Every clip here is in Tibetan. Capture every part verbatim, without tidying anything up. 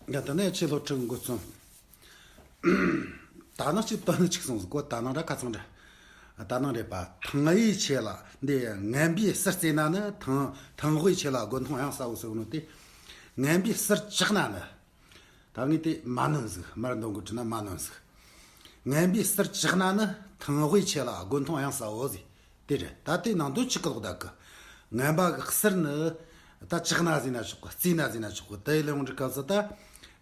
ཡ། དེ་ནས་ཆེ་སློབ་ཕྲུག་འགོ་རྩོམ། ད་ནང་གཅིག་དོན་གཅིག་གསུངས་སོང་གོ། ད་ནང་ར་ཁ་ཚང་རེད། ད་ནང་རེད་པ། ཐང་ཡི་ཆེ་ལ་འདི་ངན་པའི་ཟུར་བརྩེ་ན་ནི། ཐང་ཐང་དབུས་ཆེ་ལ་དགོན་མཐོང་གཡང་ཟ་བོ་ཟེར་གོ་ནོ་དེ། ངན་པའི་ཟུར་བཅག་ན་ནི། ད་ངས་དེ་མ་ནོན་ཟིག་མར་འདོན་གོ་དྲི་ན་མ་ནོན་ཟིག་ངན་པའི་ཟུར་བཅག་ན་ནི། ཐང་དབུས་ཆེ་ལ་དགོན་མཐོང་གཡང་ཟ་བོ་ཟིག་དེ་རེད། ད་དེ་ནང་དོན་གཅིག་གི་ལོག་ད་གི། ངན་པ་གི་ཟུར་ནི། ད་བཅག་ན་ཟེར་ན་ཆོག་གི། བརྩིས་ན་ཟེར་ན་ཆོག་གི། དེ་ལས་འོང་འདྲི་སྐབས་སུ་ད།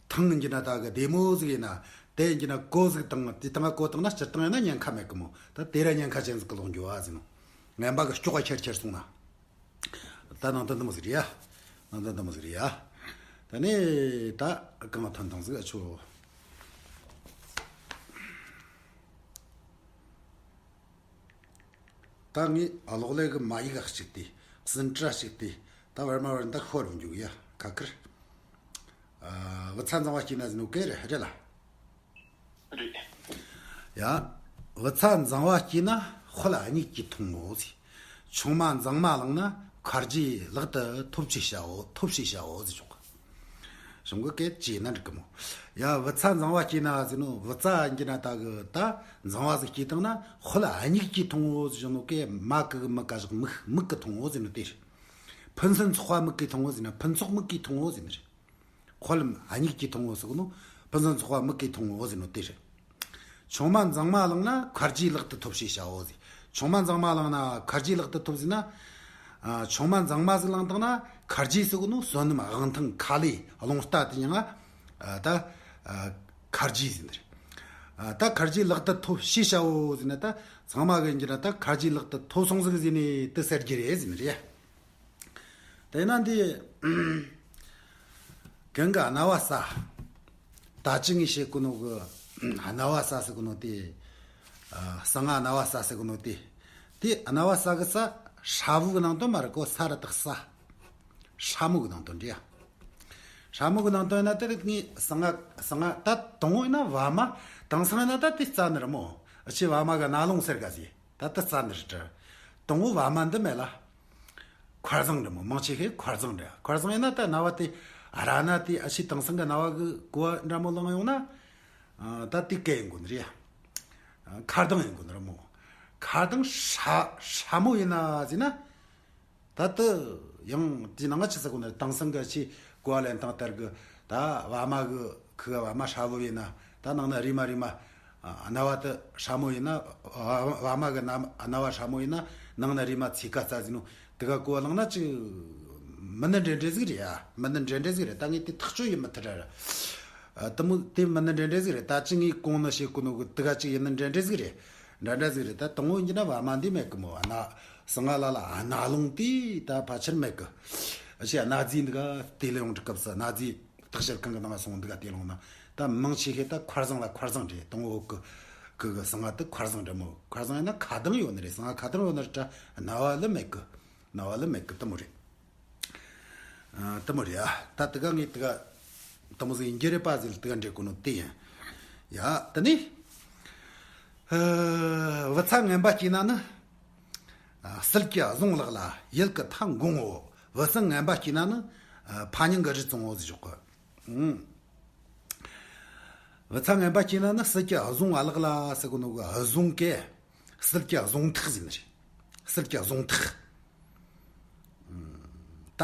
ཐང་ཡིན་གྱི་ན་ད་གི་བདེ་མོ་ཟིག་ཡིན་ན། དེ་ཡིན་གྱི་ན་གོ་ཟིག་དང་དེ་དང་གོ་དང་ན་སྤྱིར་བཏང་ཡིན་ན་ཉེན་ཁ་མེད་གི་མོ། ད་དེ་ར་ཉེན་ཁ་ཅན་ཟིག་གི་ལོག་འགྱོ་བ་ཟེར་ནོ། ངན་པ་གི་སྐྱོགས་ཁྱེར་ཁྱེར་སོང་ན། ད་ནང་དོན་འདི་མོ་ཟིག་རེད་ཡ། ནང་དོན་འདི་མོ་ཟིག་རེད་ཡ། ད་ནི་ད་གང་ཐོན་ཐང་ཟིག་ཨ་ཆོ། ད་ངས་གློག་ཀླད་གི་མ་ཡིག་གཅིག་དེ། ཟིན་བྲིས་གཅིག་དེ། ད་བར་མ་བར་འདི་ཤོར་འཇུག་ཡ་ཁ་ཁར། ཨ། བུ་ཚ་འཛིང་བ་སྐྱེས་ན་ཟེར་ནོ་གེ་རེད་རེད་ལ། རེད། ཡ། བུ་ཚ་འཛིང་བ་སྐྱེས་ན་དཔལ་གཉིས་ཀྱིས་མཐོང་ངོ་ཟེར། ཆུང་མ་འཛིང་མ་བླངས་ན་མཁར་རྗེས་ལག་ཏུ་ཐོབ་ཅེས་བྱའོ། ཐོབ་ཅེས་བྱའོ་ཟེར་ཆོག་གི། གཞུང་གི་སྐད་ཅེས་ན་འགྲིག་གི་མོ། ཡ། བུ་ཚ་འཛིང་བ་སྐྱེས་ན་ཟེར་ནོ། བུ་ཚ་ཡིན་གྱི་ན་ད་གི་ད་འཛིང་བ་ཟིག་སྐྱེས་བཏང་ན་དཔལ་གཉིས་ཀྱིས་མཐོང་ངོ་ཟེར་ནོ་གེ། མ་གི་གི་མི་ག་ཞག་མིག་མིག་གིས་མཐོང་ངོ་ཟེར་ནོ་དེ་རེད། ཕུན་སུམ་ཚོགས་པ་མིག་གིས་མཐོང་ངོ་ཟེར་ན་ཕུན་ཚོགས་མིག་གིས་མཐོང་ངོ་ཟེར་ནི་རེད། དཔལ་གཉིས་ཀྱིས་མཐོང་ངོ་ཟེར་གོ་ནོ། ཕུན་སུམ་ཚོགས་པ་མིག་གིས་མཐོང་ངོ་ཟེར་ནོ་དེ་རེད། ཆུང་མ་འཛིང་མ་བླངས་ན་མཁར་རྗེས་ལག་ཏུ་ཐོབ་ཅེས་བྱའོ་ཟེར། ཆུང་མ་འཛིང་མ་བླངས་ན་མཁར་རྗེས་ལག་ཏུ་ཐོབ་ཟེར་ན། ཨ། ཆུང་མ་འཛིང་མ་ཟིག་བླངས་བཏང་ན་མཁར་རྗེས་ཟེར་གོ་ནོ་བསོད་ནམས་དབང་ཐང་ཁ་ལས་རླུང་རྟ་དེ་ཡང་ང་། ཨ། ད། ཨ། མཁར་རྗེས་ཟེར་ནི་རེད། ཨ། ད་མཁར་རྗེས་ལག་ཏུ་ཐོབ་ཅེས་བྱའོ་ཟེར་ན། ད་ཚང་མ་གི་འགྱུར་ན་ད་མཁར་རྗེས་ལག་ཏུ་ཐོབ་སོང་ཟིག་ཟེར་ནི་དེ་ཟེར་རྒྱུ་རེད་ཟེར་ནི་རེད། དེས་ན་འདི། གང་གི་གནའ་བ་ས། ད་ཅི་ངས་བཤད་གོ་ནོ་གི། གནའ་བ་ས་ཟེར་གོ་ནོ་དེ། ཨ། གསང་སྔགས་གནའ་བ་ས་ཟེར་གོ་ནོ་དེ། དེ་གནའ་བ་ས་གི་ས། ཧྲ་བོ་གི་ནང་དོན་མ་རེད་གོ། ས་ར་དག་ས། ཧྲ་མོ་གི་ནང་དོན་འདྲ་ཡ། ཧྲ་མོ་གི་ནང་དོན་ཡིན་ན་དེ་རིགས་ངས་གསང་སྔགས་གསང་སྔགས་ད་དང་བོ་ཡིན་ན་བ་མ། དེང་སང་ཡིན་ན་ད་དེ་རྩ་ནི་རེད་མོ། ཨ་ཆེ་བ་མ་གི་རྣ་ལུང་ཟེར་ག་ཟེར། ད་དེ་རྩ་ནི་རེད་དྲ། དང་བོ་བ་མ་འདི་མེད་ལ། མཁར་བཟང་འདྲ་མོ། མང་ཆེ་ཤོས་མཁར་བཟང་འདྲ། མཁར་བཟང་ཡིན་ན་ད་རྣ་བ་དེ་ར་ན་དེ་ཨ་ཆེ་དེང་སང་གི་རྣ་བ་གི་གོ་བ་འདྲ་མོ་བླངས་ཡོང་ན། ཨ། ད་དེ་སྐད་ཡིན་དགོས་ནི་རེད་ཡ། མཁར་གདངས་ཡིན་དགོས་ནི་རེད་མོ། མཁར་གདངས་ཧྲ་ཧྲ་མོ་ཡིན་ན་ཟེར་ན། ད་དེ་ཡང་དེ་ནང་ང་ཆི་ཟེར་གོ་ནི་རེད། དེང་སང་གི་ཆི་གོ་བ་ལེན་སྟངས་ལྟར་གི་ད་བ་མ་གི་ཁུ་བ་མ་ཧྲ་བོ་ཡིན་ན། ད་ནང་ན་རི་མ་རི་མ། ཨ། རྣ་བ་དེ་ཧྲ་མོ་ཡིན་ན། བ་བ་མ་གི་རྣ་རྣ་བ་ཧྲ་མོ་ཡིན་ན་ནང་ན་རི་མ་ཚིག་ཀ་རྩ་ཟིན་ནོ། དེ་ག་གོ་བ་བླངས་ན་ཅི། མི་ནི་འདྲེ་འདྲེ་ཟིག་རེད་ཡ། མི་ནི་འདྲེ་འདྲེ་ཟིག་རེད། ད་ངས་དེ་ཐག་གཅོད་ཡིན་མི་ཐུབ་ར་ར། ཨ། དེ་མོ་དེ་མི་ནི་འདྲེ་འདྲེ་ཟིག་རེད། ད་ཅི་ངས་གོང་ནས་བཤད་གོ་ནོ་གི་དེ་ག་ཅིག་ཡིན་ནི་འདྲེ་འདྲེ་ཟིག་རེད། འདྲ་འདྲ་ཟིག་རེད། ད་དང་བོ་ཡིན་གྱི་ན་བ་མ་འདི་མེད་གི་མོ། ཨ། ན་གསང་སྔགས་ལ་ལ་ཨ་རྣ་ལུང་དེ་ད་ཕལ་ཆེར་མེད་གི། ཨ་ཆེ་རྣ་རྫས་འདི་ག་དེ་ལས་ཡོང་འདྲི་སྐབས་སུ་རྣ་རྫས་བརྟག་དཔྱད་ཁང་གི་ནང་སོང་འདི་ག་དེ་ལོང་ན། ད་མང་ཆེ་ཤོས་ད་མཁར་བཟང་ལ་མཁར་བཟང་རེད། དང་བོ་གི་གི་གི་གསང་སྔགས་དེ་མཁར་བཟང་འདྲ་མོ། མཁར་བཟང་ཡིན་ན་ཁ་གདངས་ཡོད་ནི་རེད། གསང་སྔགས་ཁ་གདངས་ཡོད་ནི་རེད་དྲ། རྣ་བ་ལ་མེད་གི། རྣ་བ་ལ་མེད་གི། དེ་མོ་རེད། ཨ། དེ་མོ་རེད་ཨ། ད་དེ་ག་ངས་དེ་ག་དེ་མོ་ཟིག་ཡིན་གྱི་རེད་པ་ཟེར་དེ་ག་འདྲེ་གོ་ནོ་དེ་ཡིན། ཡ། དེ་ནས། ཨ། བུ་ཚ་ངན་པ་སྐྱེས་ན་ནི། ཨ། གསེར་གྱི་གཟུངས་ལག་ལ་ཡུལ་གྱི་མཐའ་འགོང་ངོ་། བུ་སྲིང་ངན་པ་སྐྱེས་ན་ནི། ཨ། ཕ་ཉིང་གི་རི་བཙོང་ངོ་ཟེར་ཆོག་གི། ཨང་། བུ་ཚ་ངན་པ་སྐྱེས་ན་ནི་གསེར་གྱི་གཟུངས་ཨ་ལག་ལ་ཟེར་གོ་ནོ་གི་གཟུངས་ཀས། གསེར་གྱི་གཟུངས་ཐག་ཟེར་ནི་རེད། གསེར་གྱི་གཟུངས་ཐག་ད་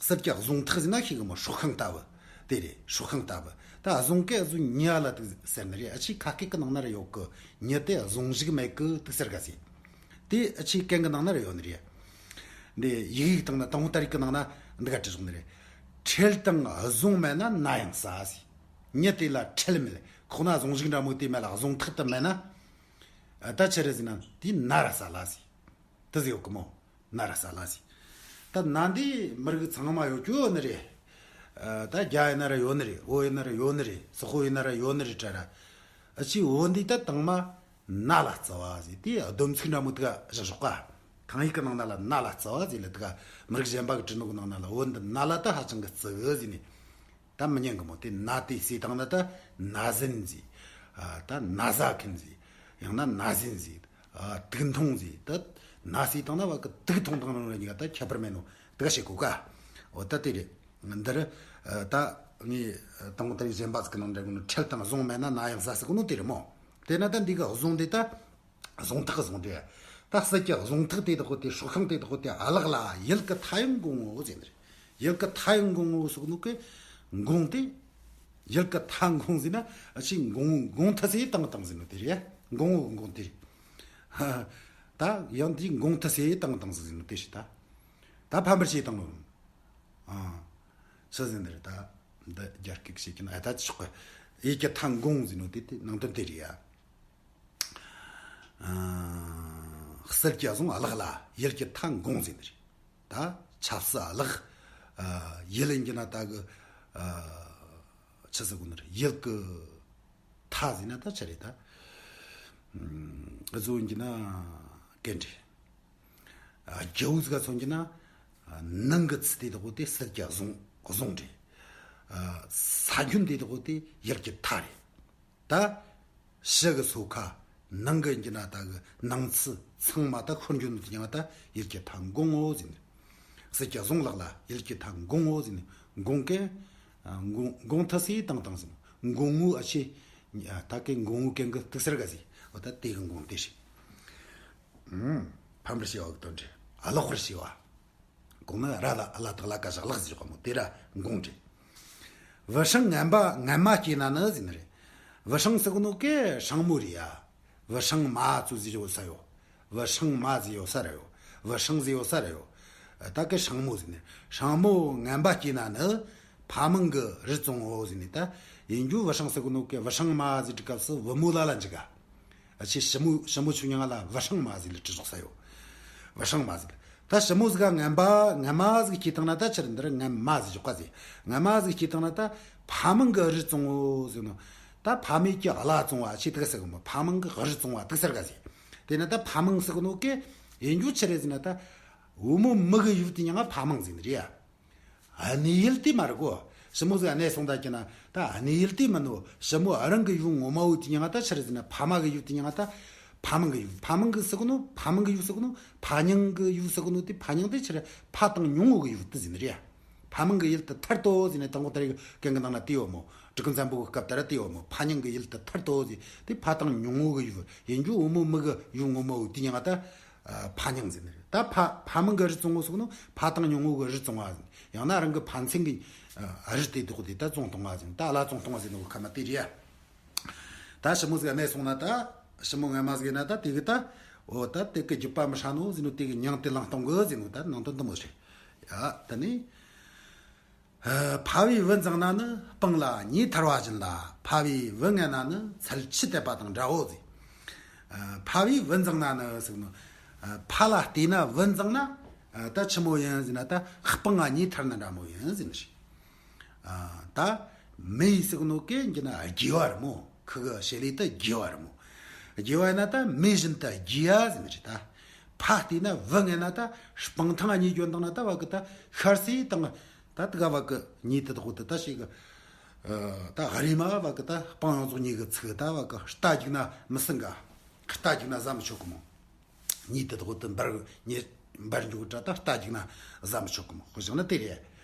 གསེར་གྱི་གཟུངས་ཐག་ཟེར་ན་ཤེས་གི་མོ། སྲོག་ཤིང་ལྟ་བུ་དེ་རེད། སྲོག་ཤིང་ལྟ་བུ། ད་གཟུངས་ཀས་གཟུངས་ཉི་ཨ་ལ་དུག་ཟེར་ནི་རེད། ཨ་ཆི་ཁ་སྐད་གི་ནང་ན་ར་ཡོད་གི། ཉི་དེ་གཟུངས་ཞིག་མེད་གི་དུག་ཟེར་ག་ཟེར། དེ་ཨ་ཆི་སྐད་གི་ནང་ན་ར་ཡོད་ནི་རེད། འདི་ཡིག་ཡིག་དང་ན་དང་པོ་ལྟ་རིག་གི་ནང་ན་འདི་ག་བྲིས་བཞག་ནི་རེད། ཁྲེལ་དང་གཟུངས་མེད་ན་ན་ཡང་ཟ་ཟེར། ཉི་དེ་ལ་ཁྲེལ་མེད། ཁོག་ན་གཟུངས་ཞིག་འདྲ་མོ་དེ་མེད་ལ་གཟུངས་ཐག་དེ་མེད་ན། ད་ཆི་རེད་ཟེར་ན་དེ་ན་ར་ཟ་ལ་ཟེར། དེ་ཟེར་ཡོད་གི་མོ། ན་ར་ཟ་ལ་ཟེར། ད་ན་འདི་མི་རིགས་ཚང་མ་ཡོད་རྒྱུ་ཡོད་ནི་རེད། ཨ། ད་རྒྱ་ཡིན་ན་ར་ཡོད་ནི་རེད། བོད་ཡིན་ན་ར་ཡོད་ནི་རེད། སོག་པོ་ཡིན་ན་ར་ཡོད་ནི་རེད་དྲ་ར། ཨ་ཆི་བོད་འདི་ད་དང་མ་ན་ལ་རྩི་བ་ཟེར། དེ་སྡོམ་ཚིག་འདྲ་མོ་དེ་ག་བཞག་བཞག་ག། ཐང་ཡིག་གི་ནང་ན་ལ་ན་ལ་རྩི་བ་ཟེར་ལ་དེ་ག་མི་རིགས་གཞན་པ་གི་བྲིས་ནོ་གི་ནང་ན་ལ་བོད་འདི་ན་ལ་ད་ཧ་ཅང་གི་རྩི་གི་ཟེར་ནི། ད་མི་ཉན་གི་མོ། དེ་ན་དེ་ཟེར་བཏང་ན་ད་ན་ཟན་ཟེར། ཨ། ད་ན་ཟ་མཁན་ཟེར། ཡང་ན་ན་ཟན་ཟེར། ཨ། དུག་འཐུང་ཟེར། ད་ན་ཟེར་བཏང་ན་བ་གི་དུག་འཐུང་བཏང་ནོ་ར་གཉིས་ཀ་ད་ཁྱད་པར་མེད་ནོ་དེ་ག་བཤད་གོ་ག། འོ་ད་དེ་རེད། འདིར། ཨ། ད་ ངས་དང་པོ་དེ་རིགས་གཞན་པ་ཟིག་གི་ནང་འདྲ་གི་ནོ། ཁྲལ་དང་གཟུངས་མེད་ན་ན་ཡང་ཟ་ཟེར་གི་ནོ་དེ་རེད་མོ། དེ་ན་ད་འདི་གི་གཟུངས་དེ་ད་གཟུངས་ཐག་གི་གཟུངས་དེ། ད་ཟིལ་གྱི་གཟུངས་ཐག་དེ་དག་གོ་དེ་སྲོག་ཤིང་དེ་དག་གོ་དེ་གླགས་ལ་ཡུལ་གྱི་མཐའ་ཡང་འགོང་ངོ་ཟེར་ནི་རེད། ཡུལ་གྱི་མཐའ་ཡང་འགོང་ངོ་ཟེར་གི་ནོ་གི་འགོང་དེ། ཡུལ་གྱི་མཐའ་འགོང་ཟེར་ན་ཨ་ཅི་འགོང་འགོང་ཐ་སེ་བཏང་བཏང་ཟེར་ནོ་དེ་རེད། འགོང་ངོ་གི་འགོང་དེ་རེད། ད་ཡང་དེ་འགོང་ཐ་སེ་བཏང་བཏང་ཟེར་ནོ་དེ་ཞིག་ད། ད་ཕམ་པར་བྱེད་བཏང་ནོ། ཨ། ཆི་ཟེར་ནི་རེད་ད། འདི་རྒྱ་སྐད་བྱེད་ཀྱི་ན་ཨ་ད་ཆོག་གི། ཡུལ་གྱི་མཐའ་འགོང་ཟེར་ནོ་དེ་དེ་ནང་དོན་དེ་རེད་ཡ། ཨ། ཟིལ་གྱི་གཟུངས་གླགས་ལ་ཡུལ་གྱི་མཐའ་འགོང་ཟེར་ནི་རེད། ད་ཆབ་སྲིད་གླགས། ཨ། ཡུལ་ཡིན་གྱི་ན་ད་གི། ཨ། ཆི་ཟེར་གོ་ནི་རེད། ཡུལ་གྱི་མཐའ་ཟེར་ན་ད་ཆི་རེད་ད། ཨ། བཟོ་ཡིན་གྱི་ན་གན་རེད། རྒྱལ་བོ་ཟིག་ག་མཚོན་གྱི་ན། ནང་གི་ཚུལ་དེ་དག་དེ་ཟིལ་གྱི་གཟུངས་གཟུངས་རེད། ས་ཁྱོན་དེ་དག་དེ་ཡུལ་གྱི་མཐའ་རེད། ད་ཕྱི་གི་སོ་ཁ། ནང་གི་ཡིན་གྱི་ན་ད་གི་ནང་ཚུལ་ཚང་མ་ད་ཁོར་འགྱུར་ནི་དེ་ཡང་ད་ཡུལ་གྱི་མཐའ་འགོང་ངོ་ཟེར་ནི། ཟིལ་གྱི་གཟུངས་གླགས་ལ་ཡུལ་གྱི་མཐའ་འགོང་ངོ་ཟེར་ནི། འགོང་གན། འགོང་འགོང་ཐ་སེ་བཏང་བཏང་ཟེར་ནི། འགོང་ངོ་ཨ་ཆེ། ད་གི་འགོང་ངོ་གན་གི་དུག་སེར་ག་ཟེར། འོ་ད་དེ་གི་འགོང་དེ་རེད། ཕམ་པར་བྱེད་པ་གི་དོན་རེད། ཨ་ལོག་པར་བྱེད་པ། གོང་ན་ར་ལ་ཨ་ལ་དག་ལ་ཀ་བཞག་ལག་ཟེར་གོ་མོ་དེ་ར་འགོང་རེད། བུ་སྲང་ངན་པ་ངན་མ་སྐྱེས་ན་ནི་ཟེར་ནི་རེད། བུ་སྲང་ཟེར་གོ་ནོ་གན་སྲང་མོ་རེད་ཡ། བུ་སྲང་མ་ཙུ་ཟེར་ཡོད་ས་ཡོད། བུ་སྲང་མ་ཟེར་ཡོད་ས་ར་ཡོད། བུ་སྲང་ཟེར་ཡོད་ས་ར་ཡོད། ད་གན་སྲང་མོ་ཟེར་ནི། སྲང་མོ་ངན་པ་སྐྱེས་ན་ནི། ཕ་མིང་གི་རུས་བཙོང་ངོ་ཟེར་ནི་ད། ཡིན་རྒྱུ་བུ་སྲང་ཟེར་གོ་ནོ་གན་བུ་སྲང་མ་ཟེར་དུས་སྐབས་སུ་བུ་མོ་ལ་ལ་འཇུག་ག་ཨ་ཆེ་ཞི་མོ་ཞི་མོ་ཆུ་མྱང་ལ་བུ་སྲང་མ་ཟིག་ལ་བྲིས་བཞག་ས་ཡོད། བུ་སྲང་མ་ཟིག་ལ། ད་ཞི་མོ་ཟིག་ག་ངན་པ་ངན་མ་ཟིག་སྐྱེས་བཏང་ན་ད་ཕྱིར་འདིར་ངན་མ་ཟིག་འཇོག་ག་ཟིག་ངན་མ་ཟིག་སྐྱེས་བཏང་ན་ད་ཕ་མིང་གི་རུས་བཙོང་ངོ་ཟེར་ནོ། ད་ཕ་མེས་ཀྱི་བླ་བཙོང་བ་ཆེ་དུག་ཟེར་གི་མོ། ཕ་མིང་གི་རུས་བཙོང་བ་དུག་ཟེར་ག་ཟིག་དེ་ན་ད་ཕ་མིང་ཟེར་གི་ནོ་གན་ཡིན་རྒྱུ་ཆི་རེད་ཟེར་ན་ད། བུ་མོ་མི་གི་ཡུལ་དེ་མྱང་ང་ཕ་མིང་ཟེར་ནི་རེད་ཡ། གནས་ཡུལ་དེ་མ་རེད་གོ། ཞི་མོ་ཟིག་གནས་སོང་ད་ཀྱི་ན་ད་གནས་ཡུལ་དེ་མིན་ནོ། ཞི་མོ་རང་གི་ཡུལ་ངོ་མ་བོ་དེ་མྱང་ང་ད་ཕྱིར་ཟེར་ན་ཕ་མ་གི་ཡུལ་དེ་མྱང་ང་ད་ཕ་མིང་གི་ཡུལ། ཕ་མིང་གི་ཟེར་གོ་ནོ་ཕ་མིང་གི་ཡུལ་ཟེར་གོ་ནོ་ཕ་མྱང་གི་ཡུལ་ཟེར་གོ་ནོ་དེ་ཕ་མྱང་དེ་ཕྱིར་ཕ་དང་མྱང་བོ་གི་ཡུལ་དེ་ཟེར་ནི་རེད་ཡ། ཕ་མིང་གི་ཡུལ་དུ་ཐར་ཏོ་ཟེར་ནས་དང་པོ་ད་རེས་གན་གི་ནང་ན་དེ་ཡོད་མོ། དྲུག་གི་འཛམ་བུ་གི་སྐབས་ད་ར་དེ་ཡོད་མོ། ཕ་མྱང་གི་ཡུལ་དུ་ཐར་ཏོ་ཟེར་དེ་ཕ་དང་མྱང་བོ་གི་ཡུལ་ཡིན་རྒྱུ་བུ་མོ་མི་གི་ཡུལ་ངོ་མ་བོ་དེ་མྱང་ང་ད། ཕ་མྱང་ཟེར་ནི་རེད། ད་ཕ་ཕ་མིང་གི་རུས་བཙོང་ངོ་ཟེར་གོ་ནོ་ཕ་དང་མྱང་བོ་གི་རུས་བཙོང་བ་ཟེར། ཡང་ན་རང་གི་ཕ་མཚན་གི་རུས་དེ་དག་དེ་ད་བཙོང་བཏང་བ་ཟེར། ད་བླ་བཙོང་བཏང་བ་ཟེར་ནོ་གི་ཁ་མ་དེ་རེད་ཡ། ད་ཞི་མོ་ཟིག་གནས་སོང་ན་ད་ཞི་མོ་ངན་མ་ཟིག་ཡིན་ན་ད་དེ་གི་ད། འོ་ད་དེ་གི་རྒྱུད་པ་མི་ཧྲ་ནོ་ཟེར་ནོ་དེ་གི་མྱང་དེ་བླངས་གཏོང་གི་ཟེར་ནོ་ད་ནང་དོན་དུ་མོ་ཟེར། ཡ་ད་ནི། ཕ་བའི་བུ་འཛིང་ན་ནི་སྤང་ལ་ཉེ་ཐར་བ་བཞིན་ལ། ཕ་བའི་བུ་ངན་ན་ནི་ཚུལ་འཆུས་དད་པ་དང་འདྲའོ་ཟེར། ཕ་བའི་བུ་འཛིང་ན་ནི་ཟེར་ནོ། ཕ་ལ་བལྟས་ན་བུ་འཛིང་ན། ད་ཆི་མོ་ཡིན་ཟེར་ན་ད་སྤང་ང་ཉེ་ཐར་ན་འདྲ་མོ་ཡིན་ཟེར་ནི་ཞིག་ད་མེ་ཡི་ཟེར་ནོ་གན་གྱི་ན་དགེ་བ་རེད་མོ། ཁུ་གི་བྱེད་ལས་ད་དགེ་བ་རེད་མོ། དགེ་བ་ཡིན་ན་ད་མེ་བཞིན་དུ་དགེ་ཡ་ཟེར་ནི་ཞིག་ད་ཕ་བལྟས་ན་བུ་ངན་ན་ད་སྤང་ཐང་ང་ཉེ་འགྱོ་བཏང་ན་ད་བ་གི་ད་ཤར་སེ་དང་། ད་དེ་ག་བ་གི་ཉེ་དེ་དག་དེ་ད་ཞིག་གི་ད་རེ་མ་བ་གི་ད་སྤང་ཡོངས་རྫོགས་ཉེ་གི་ཚིག་ད་བ་གི་རྟ་རྒྱུག་ན་མི་སྲིད་ག་རྟ་རྒྱུག་ན་ཟ་མི་ཆོག་གི་མོ། ཉེ་དེ་དག་དེ་འབར་ཉེ་འབར་འགྱོ་གི་ད་རྟ་རྒྱུག་ན་ཟ་མི་ཆོག་གི་མོ། ཁོ་བྱུང་ན་དེ་རེད།